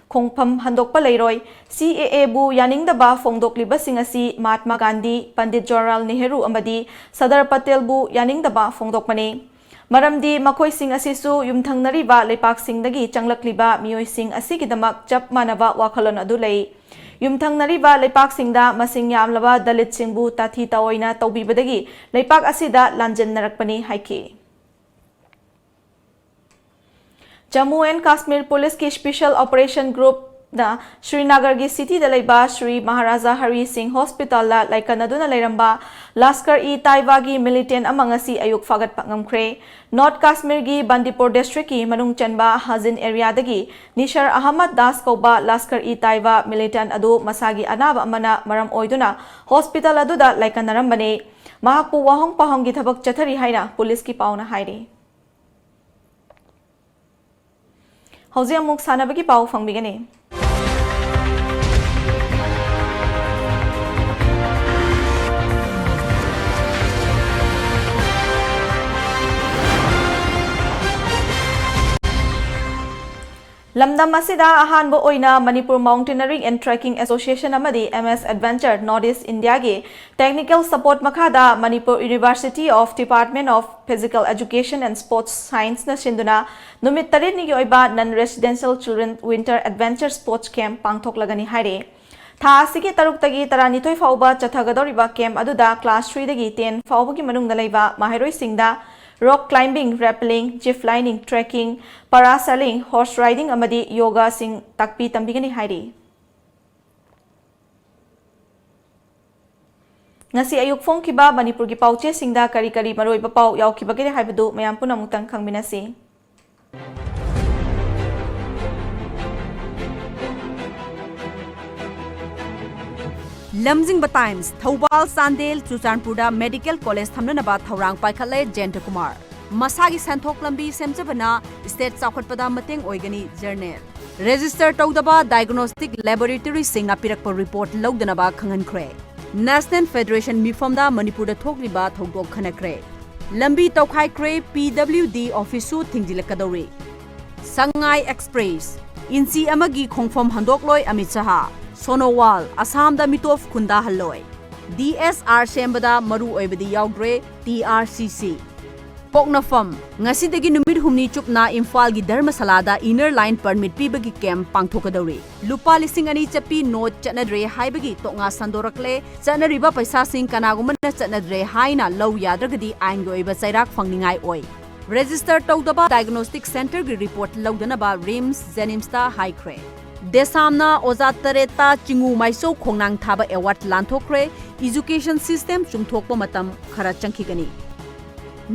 ꯈꯣꯡꯐꯝ ꯍꯟꯗꯣꯛꯄ ꯂꯩꯔꯣꯏ꯫ C A A ꯕꯨ ꯌꯥꯅꯤꯡꯗꯕ ꯐꯣꯡꯗꯣꯛꯂꯤꯕꯁꯤꯡ ꯑꯁꯤ ꯃꯍꯥꯠꯃꯥ ꯒꯥꯟꯙꯤ, ꯄꯟꯗꯤꯠ ꯖꯋꯥꯍꯔꯂꯥꯜ ꯅꯦꯍꯔꯨ ꯑꯃꯗꯤ ꯁꯔꯗꯥꯔ ꯄꯇꯦꯜꯕꯨ ꯌꯥꯅꯤꯡꯗꯕ ꯐꯣꯡꯗꯣꯛꯄꯅꯤ꯫ ꯃꯔꯝꯗꯤ ꯃꯈꯣꯏꯁꯤꯡ ꯑꯁꯤꯁꯨ ꯌꯨꯝꯊꯪꯅꯔꯤꯕ ꯂꯩꯄꯥꯛꯁꯤꯡꯗꯒꯤ ꯆꯪꯂꯛꯂꯤꯕ ꯃꯤꯑꯣꯏꯁꯤꯡ ꯑꯁꯤꯒꯤꯗꯃꯛ ꯆꯞ ꯃꯥꯟꯅꯕ ꯋꯥꯈꯜꯂꯣꯟ ꯑꯗꯨ ꯂꯩ꯫ ꯌꯨꯝꯊꯪꯅꯔꯤꯕ ꯂꯩꯄꯥꯛꯁꯤꯡꯗ ꯃꯁꯤꯡ ꯌꯥꯝꯂꯕ ꯗꯂꯤꯠꯁꯤꯡꯕꯨ ꯇꯥꯊꯤ ꯇꯥꯑꯣꯏꯅ ꯇꯧꯕꯤꯕꯗꯒꯤ ꯂꯩꯄꯥꯛ ꯑꯁꯤꯗ ꯂꯥꯟꯖꯦꯟꯅꯔꯛꯄꯅꯤ ꯍꯥꯏꯈꯤ꯫ Jammu and Kashmir Police ꯀꯤ Special Operation Group ꯅ ꯁ꯭ꯔꯤꯅꯒꯔꯒꯤ city ꯗ ꯂꯩꯕ ꯁ꯭ꯔꯤ ꯃꯍꯥꯔꯥꯖꯥ ꯍꯔꯤ ꯁꯤꯡ Hospital ꯗ ꯂꯥꯏꯀꯠꯅꯗꯨꯅ ꯂꯩꯔꯝꯕ ꯂꯁꯀꯔ-ꯏ-ꯇꯥꯏꯕꯥꯒꯤ militant ꯑꯃ ꯉꯁꯤ ꯑꯌꯨꯛ ꯐꯥꯒꯠꯄ ꯉꯝꯈ꯭ꯔꯦ꯫ North Kashmir ꯒꯤ ꯕꯟꯗꯤꯄꯨꯔ district ꯀꯤ ꯃꯅꯨꯡ ꯆꯟꯕ ꯍꯥꯖꯤꯟ area ꯗꯒꯤ ꯅꯤꯁꯔ ꯑꯍꯃꯗ ꯗꯥꯁ ꯀꯧꯕ ꯂꯁꯀꯔ-ꯏ-ꯇꯥꯏꯕꯥ militant ꯑꯗꯨ ꯃꯁꯥꯒꯤ ꯑꯅꯥꯕ ꯑꯃꯅ ꯃꯔꯝ ꯑꯣꯏꯗꯨꯅ hospital ꯑꯗꯨꯗ ꯂꯥꯏꯀꯠꯅꯔꯝꯕꯅꯤ꯫ ꯃꯍꯥꯛꯄꯨ ꯋꯥꯍꯣꯡ ꯄꯥꯍꯣꯡꯒꯤ ꯊꯕꯛ ꯆꯠꯊꯔꯤ ꯍꯥꯏꯅ ꯄꯨꯂꯤꯁꯀꯤ ꯄꯥꯎꯅ ꯍꯥꯏꯔꯤ꯫ ꯍꯧꯖꯤꯛ ꯑꯃꯨꯛ ꯁꯥꯟꯅꯕꯒꯤ ꯄꯥꯎ ꯐꯪꯕꯤꯒꯅꯤ꯫ ꯂꯝꯗꯝ ꯑꯁꯤꯗ ꯑꯍꯥꯟꯕ ꯑꯣꯏꯅ Manipur Mountaineering and Trekking Association ꯑꯃꯗꯤ M S Adventure North East India ꯒꯤ technical support ꯃꯈꯥꯗ Manipur University of Department of Physical Education and Sports Science ꯅ ꯁꯤꯟꯗꯨꯅ ꯅꯨꯃꯤꯠ ꯇꯔꯦꯠꯅꯤꯒꯤ ꯑꯣꯏꯕ Non Residential Children Winter Adventure Sports Camp ꯄꯥꯡꯊꯣꯛꯂꯒꯅꯤ ꯍꯥꯏꯔꯤ꯫ ꯊꯥ ꯑꯁꯤꯒꯤ ꯇꯔꯨꯛꯇꯒꯤ ꯇꯔꯥꯅꯤꯊꯣꯏ ꯐꯥꯎꯕ ꯆꯠꯊꯒꯗꯧꯔꯤꯕ camp ꯑꯗꯨꯗ class three ꯗꯒꯤ ten ꯐꯥꯎꯕꯒꯤ ꯃꯅꯨꯡꯗ ꯂꯩꯕ ꯃꯍꯩꯔꯣꯏꯁꯤꯡꯗ rock climbing, rappelling, zip lining, trekking, parasailing, horse riding ꯑꯃꯗꯤ yoga ꯁꯤꯡ ꯇꯥꯛꯄꯤ ꯇꯝꯕꯤꯒꯅꯤ ꯍꯥꯏꯔꯤ꯫ ꯉꯁꯤ ꯑꯌꯨꯛ ꯐꯣꯡꯈꯤꯕ ꯃꯅꯤꯄꯨꯔꯒꯤ ꯄꯥꯎꯆꯦꯁꯤꯡꯗ ꯀꯔꯤ ꯀꯔꯤ ꯃꯔꯨꯑꯣꯏꯕ ꯄꯥꯎ ꯌꯥꯎꯈꯤꯕꯒꯦ ꯍꯥꯏꯕꯗꯨ ꯃꯌꯥꯝ ꯄꯨꯝꯅ ꯑꯃꯨꯛꯇꯪ ꯈꯪꯃꯤꯟꯅꯁꯤ꯫ ꯂꯝꯖꯤꯡꯕ ꯇꯥꯏꯝꯁ, ꯊꯧꯕꯥꯜ, ꯆꯥꯟꯗꯦꯜ, ꯆꯨꯔꯆꯥꯟꯄꯨꯔꯗ ꯃꯦꯗꯤꯀꯦꯜ ꯀꯣꯂꯦꯖ ꯊꯝꯅꯅꯕ ꯊꯧꯔꯥꯡ ꯄꯥꯏꯈꯠꯂꯦ ꯖꯌꯟꯇ ꯀꯨꯃꯥꯔ꯫ ꯃꯁꯥꯒꯤ ꯁꯦꯟꯊꯣꯛ ꯂꯝꯕꯤ ꯁꯦꯝꯖꯕꯅ ꯁ꯭ꯇꯦꯠ ꯆꯥꯎꯈꯠꯄꯗ ꯃꯇꯦꯡ ꯑꯣꯏꯒꯅꯤ ꯖꯔꯅꯦꯜ꯫ ꯔꯦꯖꯤꯁꯇꯔ ꯇꯧꯗꯕ ꯗꯥꯏꯒꯅꯣꯁꯇꯤꯛ ꯂꯦꯕꯣꯔꯦꯇꯔꯤꯁꯤꯡꯅ ꯄꯤꯔꯛꯄ ꯔꯤꯄꯣꯔꯠ ꯂꯧꯗꯅꯕ ꯈꯪꯍꯟꯈ꯭ꯔꯦ꯫ ꯅꯦꯁꯅꯦꯜ ꯐꯦꯗꯔꯦꯁꯟ ꯃꯤꯐꯝꯗ ꯃꯅꯤꯄꯨꯔꯗ ꯊꯣꯛꯂꯤꯕ ꯊꯧꯗꯣꯛ ꯈꯟꯅꯈ꯭ꯔꯦ꯫ ꯂꯝꯕꯤ ꯇꯧꯈꯥꯏꯈ꯭ꯔꯦ, ꯄꯤ ꯗꯕ꯭ꯂꯤꯎ ꯗꯤ ꯑꯣꯐꯤꯁꯁꯨ ꯊꯤꯡꯖꯤꯜꯂꯛꯀꯗꯧꯔꯤ꯫ ꯁꯉꯥꯏ ꯑꯦꯛꯁꯄ꯭ꯔꯦꯁ, ꯏꯟꯆꯤ ꯑꯃꯒꯤ ꯈꯣꯡꯐꯝ ꯍꯟꯗꯣꯛꯂꯣꯏ ꯑꯃꯤꯠ ꯁꯍꯥ꯫ ꯁꯣꯅꯣꯋꯥꯜ, ꯑꯁꯥꯝꯗ ꯃꯤꯇꯣꯞ ꯈꯨꯟꯗꯥꯍꯜꯂꯣꯏ꯫ ꯗꯤ ꯑꯦꯁ ꯑꯥꯔ ꯁꯦꯝꯕꯗ ꯃꯔꯨ ꯑꯣꯏꯕꯗꯤ ꯌꯥꯎꯗ꯭ꯔꯦ, ꯇꯤ ꯑꯥꯔ ꯁꯤ ꯁꯤ꯫ ꯄꯣꯛꯅꯐꯝ, ꯉꯁꯤꯗꯒꯤ ꯅꯨꯃꯤꯠ ꯍꯨꯝꯅꯤ ꯆꯨꯞꯅ ꯏꯝꯐꯥꯜꯒꯤ ꯙꯔꯃꯁꯥꯂꯥꯗ ꯏꯅꯔ ꯂꯥꯏꯟ ꯄꯔꯃꯤꯠ ꯄꯤꯕꯒꯤ ꯀꯦꯝꯞ ꯄꯥꯡꯊꯣꯛꯀꯗꯧꯔꯤ꯫ ꯂꯨꯄꯥ ꯂꯤꯁꯤꯡ ꯑꯅꯤ ꯆꯠꯄꯤ ꯅꯣꯠ ꯆꯠꯅꯗ꯭ꯔꯦ ꯍꯥꯏꯕꯒꯤ ꯇꯣꯛꯉꯥ ꯁꯟꯗꯣꯔꯛꯂꯦ꯫ ꯆꯠꯅꯔꯤꯕ ꯄꯩꯁꯥꯁꯤꯡ ꯀꯅꯥꯒꯨꯝꯕꯅ ꯆꯠꯅꯗ꯭ꯔꯦ ꯍꯥꯏꯅ ꯂꯧ ꯌꯥꯗ꯭ꯔꯒꯗꯤ ꯑꯥꯏꯟꯒꯤ ꯑꯣꯏꯕ ꯆꯩꯔꯥꯛ ꯐꯪꯅꯤꯡꯉꯥꯏ ꯑꯣꯏ꯫ ꯔꯦꯖꯤꯁꯇꯔ ꯇꯧꯗꯕ ꯗꯥꯏꯒꯅꯣꯁꯇꯤꯛ ꯁꯦꯟꯇꯔꯒꯤ ꯔꯤꯄꯣꯔꯠ ꯂꯧꯗꯅꯕ ꯔꯤꯝꯁ, ꯖꯦꯅꯤꯝꯁꯇ ꯍꯥꯏꯈ꯭ꯔꯦ꯫ ꯗꯦꯁꯥꯝꯅ ꯑꯣꯖꯥ ꯇꯔꯦꯠꯇ ꯆꯤꯡꯉꯨ ꯃꯥꯏꯆꯧ ꯈꯣꯡꯅꯥꯡ ꯊꯥꯕ ꯑꯦꯋꯥꯔꯗ ꯂꯥꯟꯊꯣꯛꯈ꯭ꯔꯦ꯫ ꯏꯖꯨꯀꯦꯁꯟ ꯁꯤꯁꯇꯦꯝ ꯆꯨꯝꯊꯣꯛꯄ ꯃꯇꯝ ꯈꯔ ꯆꯪꯈꯤꯒꯅꯤ꯫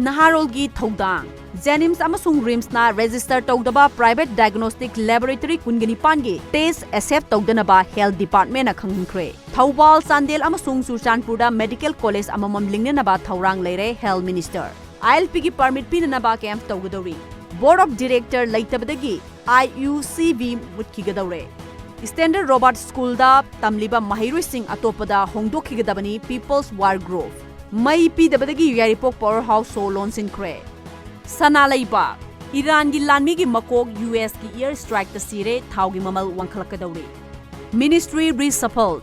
ꯅꯍꯥꯔꯣꯜꯒꯤ ꯊꯧꯗꯥꯡ꯫ ꯖꯦꯅꯤꯝꯁ ꯑꯃꯁꯨꯡ ꯔꯤꯝꯁꯅ ꯔꯦꯖꯤꯁꯇꯔ ꯇꯧꯗꯕ ꯄ꯭ꯔꯥꯏꯚꯦꯠ ꯗꯥꯏꯒꯅꯣꯁꯇꯤꯛ ꯂꯦꯕꯣꯔꯦꯇꯔꯤ ꯀꯨꯟꯒ ꯅꯤꯄꯥꯟꯒꯤ ꯇꯦꯁ ꯑꯦꯛꯁꯦꯞ ꯇꯧꯗꯅꯕ ꯍꯦꯜꯊ ꯗꯤꯄꯥꯔꯠꯃꯦꯟꯠꯅ ꯈꯪꯍꯟꯈ꯭ꯔꯦ꯫ ꯊꯧꯕꯥꯜ, ꯆꯥꯟꯗꯦꯜ ꯑꯃꯁꯨꯡ ꯆꯨꯔꯆꯥꯟꯄꯨꯔꯗ ꯃꯦꯗꯤꯀꯦꯜ ꯀꯣꯂꯦꯖ ꯑꯃꯃꯝ ꯂꯤꯡꯅꯅꯕ ꯊꯧꯔꯥꯡ ꯂꯩꯔꯦ ꯍꯦꯜꯊ ꯃꯤꯅꯤꯁꯇꯔ꯫ ꯑꯥꯏ ꯑꯦꯜ ꯄꯤꯒꯤ ꯄꯔꯃꯤꯠ ꯄꯤꯅꯅꯕ ꯀꯦꯝꯞ ꯇꯧꯒꯗꯧꯔꯤ꯫ ꯕꯣꯔꯗ ꯑꯣꯐ ꯗꯤꯔꯦꯛꯇꯔ ꯂꯩꯇꯕꯗꯒꯤ ꯑꯥꯏ ꯌꯨ ꯁꯤ ꯚꯤ ꯃꯨꯠꯈꯤꯒꯗꯧꯔꯦ꯫ ꯁ꯭ꯇꯦꯟꯗꯔ ꯔꯣꯕꯥꯔꯠ ꯁ꯭ꯀꯨꯜꯗ ꯇꯝꯂꯤꯕ ꯃꯍꯩꯔꯣꯏꯁꯤꯡ ꯑꯇꯣꯞꯄꯗ ꯍꯣꯡꯗꯣꯛꯈꯤꯒꯗꯕꯅꯤ, ꯄꯤꯄꯜꯁ ꯋꯥꯔ ꯒ꯭ꯔꯨꯞ꯫ ꯃꯩ ꯄꯤꯗꯕꯗꯒꯤ ꯌꯥꯏꯔꯤꯄꯣꯛ ꯄꯥꯋꯔ ꯍꯥꯎꯁ ꯁꯣ ꯂꯣꯟꯁꯤꯟꯈ꯭ꯔꯦ꯫ ꯁꯅꯥ ꯂꯩꯕꯥꯛ, ꯏꯔꯥꯟꯒꯤ ꯂꯥꯟꯃꯤꯒꯤ ꯃꯀꯣꯛ ꯌꯨ ꯑꯦꯁꯀꯤ ꯏꯌꯔ ꯁ꯭ꯇ꯭ꯔꯥꯏꯛꯇ ꯁꯤꯔꯦ, ꯊꯥꯎꯒꯤ ꯃꯃꯜ ꯋꯥꯡꯈꯠꯂꯛꯀꯗꯧꯔꯤ꯫ ꯃꯤꯅꯤꯁꯇ꯭ꯔꯤ ꯔꯤꯁꯐꯜ,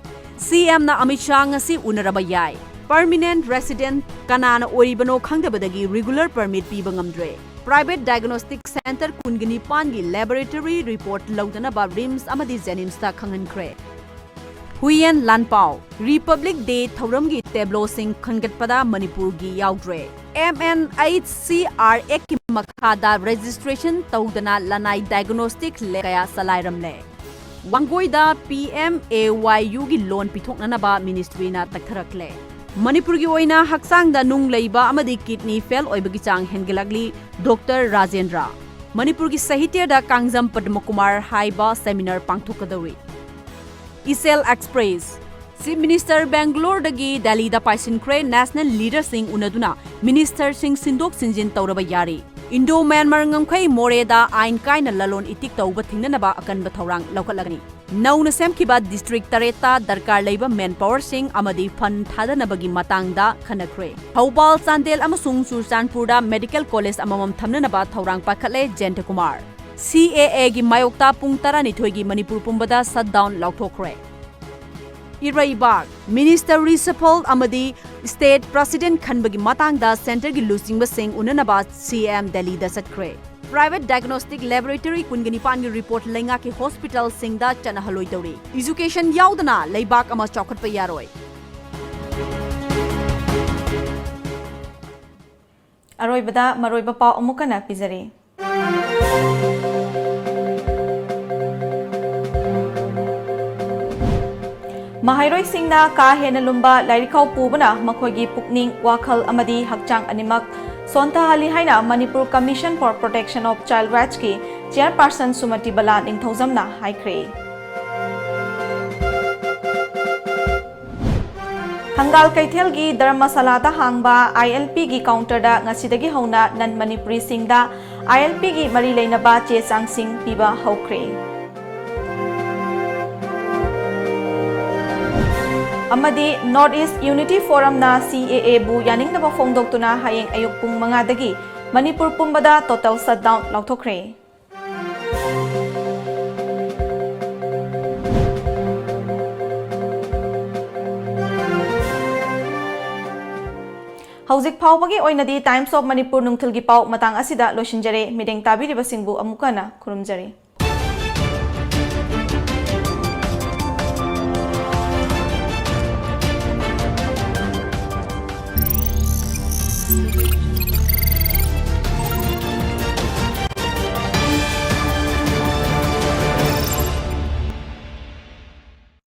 ꯁꯤ ꯑꯦꯝꯅ ꯑꯃꯤꯠ ꯁꯥꯍ ꯉꯁꯤ ꯎꯅꯔꯕ ꯌꯥꯏ꯫ ꯄꯔꯃꯤꯅꯦꯟꯠ ꯔꯦꯁꯤꯗꯦꯟꯠ ꯀꯅꯥꯅ ꯑꯣꯏꯔꯤꯕꯅꯣ ꯈꯪꯗꯕꯗꯒꯤ ꯔꯤꯒꯨꯂꯔ ꯄꯔꯃꯤꯠ ꯄꯤꯕ ꯉꯝꯗ꯭ꯔꯦ꯫ ꯄ꯭ꯔꯥꯏꯚꯦꯠ ꯗꯥꯏꯒꯅꯣꯁꯇꯤꯛ ꯁꯦꯟꯇꯔ ꯀꯨꯟꯒ ꯅꯤꯄꯥꯟꯒꯤ ꯂꯦꯕꯣꯔꯦꯇꯔꯤ ꯔꯤꯄꯣꯔꯠ ꯂꯧꯗꯅꯕ ꯔꯤꯝꯁ ꯑꯃꯗꯤ ꯖꯦꯅꯤꯝꯁꯇ ꯈꯪꯍꯟꯈ꯭ꯔꯦ꯫ ꯍꯨꯏꯌꯦꯟ ꯂꯥꯟꯄꯥꯎ, ꯔꯤꯄꯕ꯭ꯂꯤꯛ ꯗꯦ ꯊꯧꯔꯝꯒꯤ ꯇꯦꯕ꯭ꯂꯣꯁꯤꯡ ꯈꯟꯒꯠꯄꯗ ꯃꯅꯤꯄꯨꯔꯒꯤ ꯌꯥꯎꯗ꯭ꯔꯦ꯫ M N H C R ꯑꯦꯛꯀꯤ ꯃꯈꯥꯗ ꯔꯦꯖꯤꯁꯇ꯭ꯔꯦꯁꯟ ꯇꯧꯗꯅ ꯂꯅꯥꯏ ꯗꯥꯏꯒꯅꯣꯁꯇꯤꯛ ꯂꯦꯕ ꯀꯌꯥ ꯆꯂꯥꯏꯔꯝꯂꯦ꯫ ꯋꯥꯡꯒꯣꯏꯗ ꯄꯤ ꯑꯦꯝ ꯑꯦ ꯋꯥꯏ ꯌꯨꯒꯤ ꯂꯣꯟ ꯄꯤꯊꯣꯛꯅꯅꯕ ꯃꯤꯅꯤꯁꯇ꯭ꯔꯤꯅ ꯇꯛꯊꯔꯛꯂꯦ꯫ ꯃꯅꯤꯄꯨꯔꯒꯤ ꯑꯣꯏꯅ ꯍꯛꯆꯥꯡꯗ ꯅꯨꯡ ꯂꯩꯕ ꯑꯃꯗꯤ kidney fail ꯑꯣꯏꯕꯒꯤ ꯆꯥꯡ ꯍꯦꯟꯒꯠꯂꯛꯂꯤ, ꯗꯣꯛꯇꯔ ꯔꯥꯖꯦꯟꯗ꯭ꯔ꯫ ꯃꯅꯤꯄꯨꯔꯒꯤ ꯁꯥꯍꯤꯇ꯭ꯌꯗ ꯀꯥꯡꯖꯝ ꯄꯗꯃꯀꯨꯃꯥꯔ ꯍꯥꯏꯕ seminar ꯄꯥꯡꯊꯣꯛꯀꯗꯧꯔꯤ꯫ ꯏꯆꯦꯜ ꯑꯦꯛꯁꯄ꯭ꯔꯦꯁ꯫ Chief Minister ꯕꯦꯡꯒꯂꯣꯔꯗꯒꯤ ꯗꯦꯜꯂꯤꯗ ꯄꯥꯏꯁꯤꯟꯈ꯭ꯔꯦ꯫ National leaderꯁꯤꯡ ꯎꯅꯗꯨꯅ ministerꯁꯤꯡ ꯁꯤꯟꯗꯣꯛ ꯁꯤꯟꯖꯤꯟ ꯇꯧꯔꯕ ꯌꯥꯔꯦ꯫ Indo Myanmar ꯉꯝꯈꯩ ꯃꯣꯔꯦꯗ ꯑꯥꯏꯟ ꯀꯥꯏꯅ ꯂꯂꯣꯟ ꯏꯇꯤꯛ ꯇꯧꯕ ꯊꯤꯡꯅꯅꯕ ꯑꯀꯟꯕ ꯊꯧꯔꯥꯡ ꯂꯧꯈꯠꯂꯒꯅꯤ꯫ ꯅꯧꯅ ꯁꯦꯝꯈꯤꯕ district ꯇꯔꯦꯠꯇ ꯗꯔꯀꯥꯔ ꯂꯩꯕ manpowerꯁꯤꯡ ꯑꯃꯗꯤ fund ꯊꯥꯗꯅꯕꯒꯤ ꯃꯇꯥꯡꯗ ꯈꯟꯅꯈ꯭ꯔꯦ꯫ ꯊꯧꯕꯥꯜ, ꯆꯥꯟꯗꯦꯜ ꯑꯃꯁꯨꯡ ꯆꯨꯔꯆꯥꯟꯄꯨꯔꯗ medical college ꯑꯃꯃꯝ ꯊꯝꯅꯅꯕ ꯊꯧꯔꯥꯡ ꯄꯥꯏꯈꯠꯂꯦ ꯖꯌꯟꯇ ꯀꯨꯃꯥꯔ꯫ CAAꯒꯤ ꯃꯥꯌꯣꯛꯇ ꯄꯨꯡ ꯇꯔꯥꯅꯤꯊꯣꯏꯒꯤ ꯃꯅꯤꯄꯨꯔ ꯄꯨꯝꯕꯗ shutdown ꯂꯥꯎꯊꯣꯛꯈ꯭ꯔꯦ꯫ ꯏꯔꯩꯕꯥꯛ꯫ Minister reshuffle ꯑꯃꯗꯤ state president ꯈꯟꯕꯒꯤ ꯃꯇꯥꯡꯗ centreꯒꯤ ꯂꯨꯆꯤꯡꯕꯁꯤꯡ ꯎꯅꯅꯕ CM ꯗꯦꯜꯂꯤꯗ ꯆꯠꯈ꯭ꯔꯦ꯫ Private diagnostic laboratory ꯀꯨꯟꯒ ꯅꯤꯄꯥꯟꯒꯤ report ꯂꯩꯉꯥꯛꯀꯤ hospitalꯁꯤꯡꯗ ꯆꯠꯅꯍꯜꯂꯣꯏꯗꯧꯔꯤ꯫ Education ꯌꯥꯎꯗꯅ ꯂꯩꯕꯥꯛ ꯑꯃ ꯆꯥꯎꯈꯠꯄ ꯌꯥꯔꯣꯏ꯫ ꯑꯔꯣꯏꯕꯗ ꯃꯔꯨꯑꯣꯏꯕ ꯄꯥꯎ ꯑꯃꯨꯛ ꯍꯟꯅ ꯄꯤꯖꯔꯤ꯫ ꯃꯍꯩꯔꯣꯏꯁꯤꯡꯅ ꯀꯥ ꯍꯦꯟꯅ ꯂꯨꯝꯕ ꯂꯥꯏꯔꯤꯛꯈꯥꯎ ꯄꯨꯕꯅ ꯃꯈꯣꯏꯒꯤ ꯄꯨꯛꯅꯤꯡ, ꯋꯥꯈꯜ ꯑꯃꯗꯤ ꯍꯛꯆꯥꯡ ꯑꯅꯤꯃꯛ ꯁꯣꯟꯊꯍꯜꯂꯤ ꯍꯥꯏꯅ Manipur Commission for Protection of Child Rightsꯀꯤ chairperson ꯁꯨꯃꯇꯤ ꯕꯂꯥ ꯅꯤꯡꯊꯧꯖꯝꯅ ꯍꯥꯏꯈ꯭ꯔꯦ꯫ ꯊꯪꯒꯥꯜ ꯀꯩꯊꯦꯜꯒꯤ ꯙꯔꯃꯁꯥꯂꯥꯗ ꯍꯥꯡꯕ ILPꯒꯤ counterꯗ ꯉꯁꯤꯗꯒꯤ ꯍꯧꯅ non Manipuriꯁꯤꯡꯗ ILPꯒꯤ ꯃꯔꯤ ꯂꯩꯅꯕ ꯆꯦ ꯆꯥꯡꯁꯤꯡ ꯄꯤꯕ ꯍꯧꯈ꯭ꯔꯦ꯫ ꯑꯃꯗꯤ North East Unity Forumꯅ CAAꯕꯨ ꯌꯥꯅꯤꯡꯗꯕ ꯐꯣꯡꯗꯣꯛꯇꯨꯅ ꯍꯌꯦꯡ ꯑꯌꯨꯛ ꯄꯨꯡ ꯃꯉꯥꯗꯒꯤ ꯃꯅꯤꯄꯨꯔ ꯄꯨꯝꯕꯗ total shutdown ꯂꯥꯎꯊꯣꯛꯈ꯭ꯔꯦ꯫ ꯍꯧꯖꯤꯛ ꯐꯥꯎꯕꯒꯤ ꯑꯣꯏꯅꯗꯤ Times of Manipur ꯅꯨꯡꯊꯤꯜꯒꯤ ꯄꯥꯎ ꯃꯇꯥꯡ ꯑꯁꯤꯗ ꯂꯣꯏꯁꯤꯟꯖꯔꯦ꯫ ꯃꯤꯠꯌꯦꯡ ꯇꯥꯕꯤꯔꯤꯕꯁꯤꯡꯕꯨ ꯑꯃꯨꯛ ꯍꯟꯅ ꯈꯨꯔꯨꯝꯖꯔꯤ꯫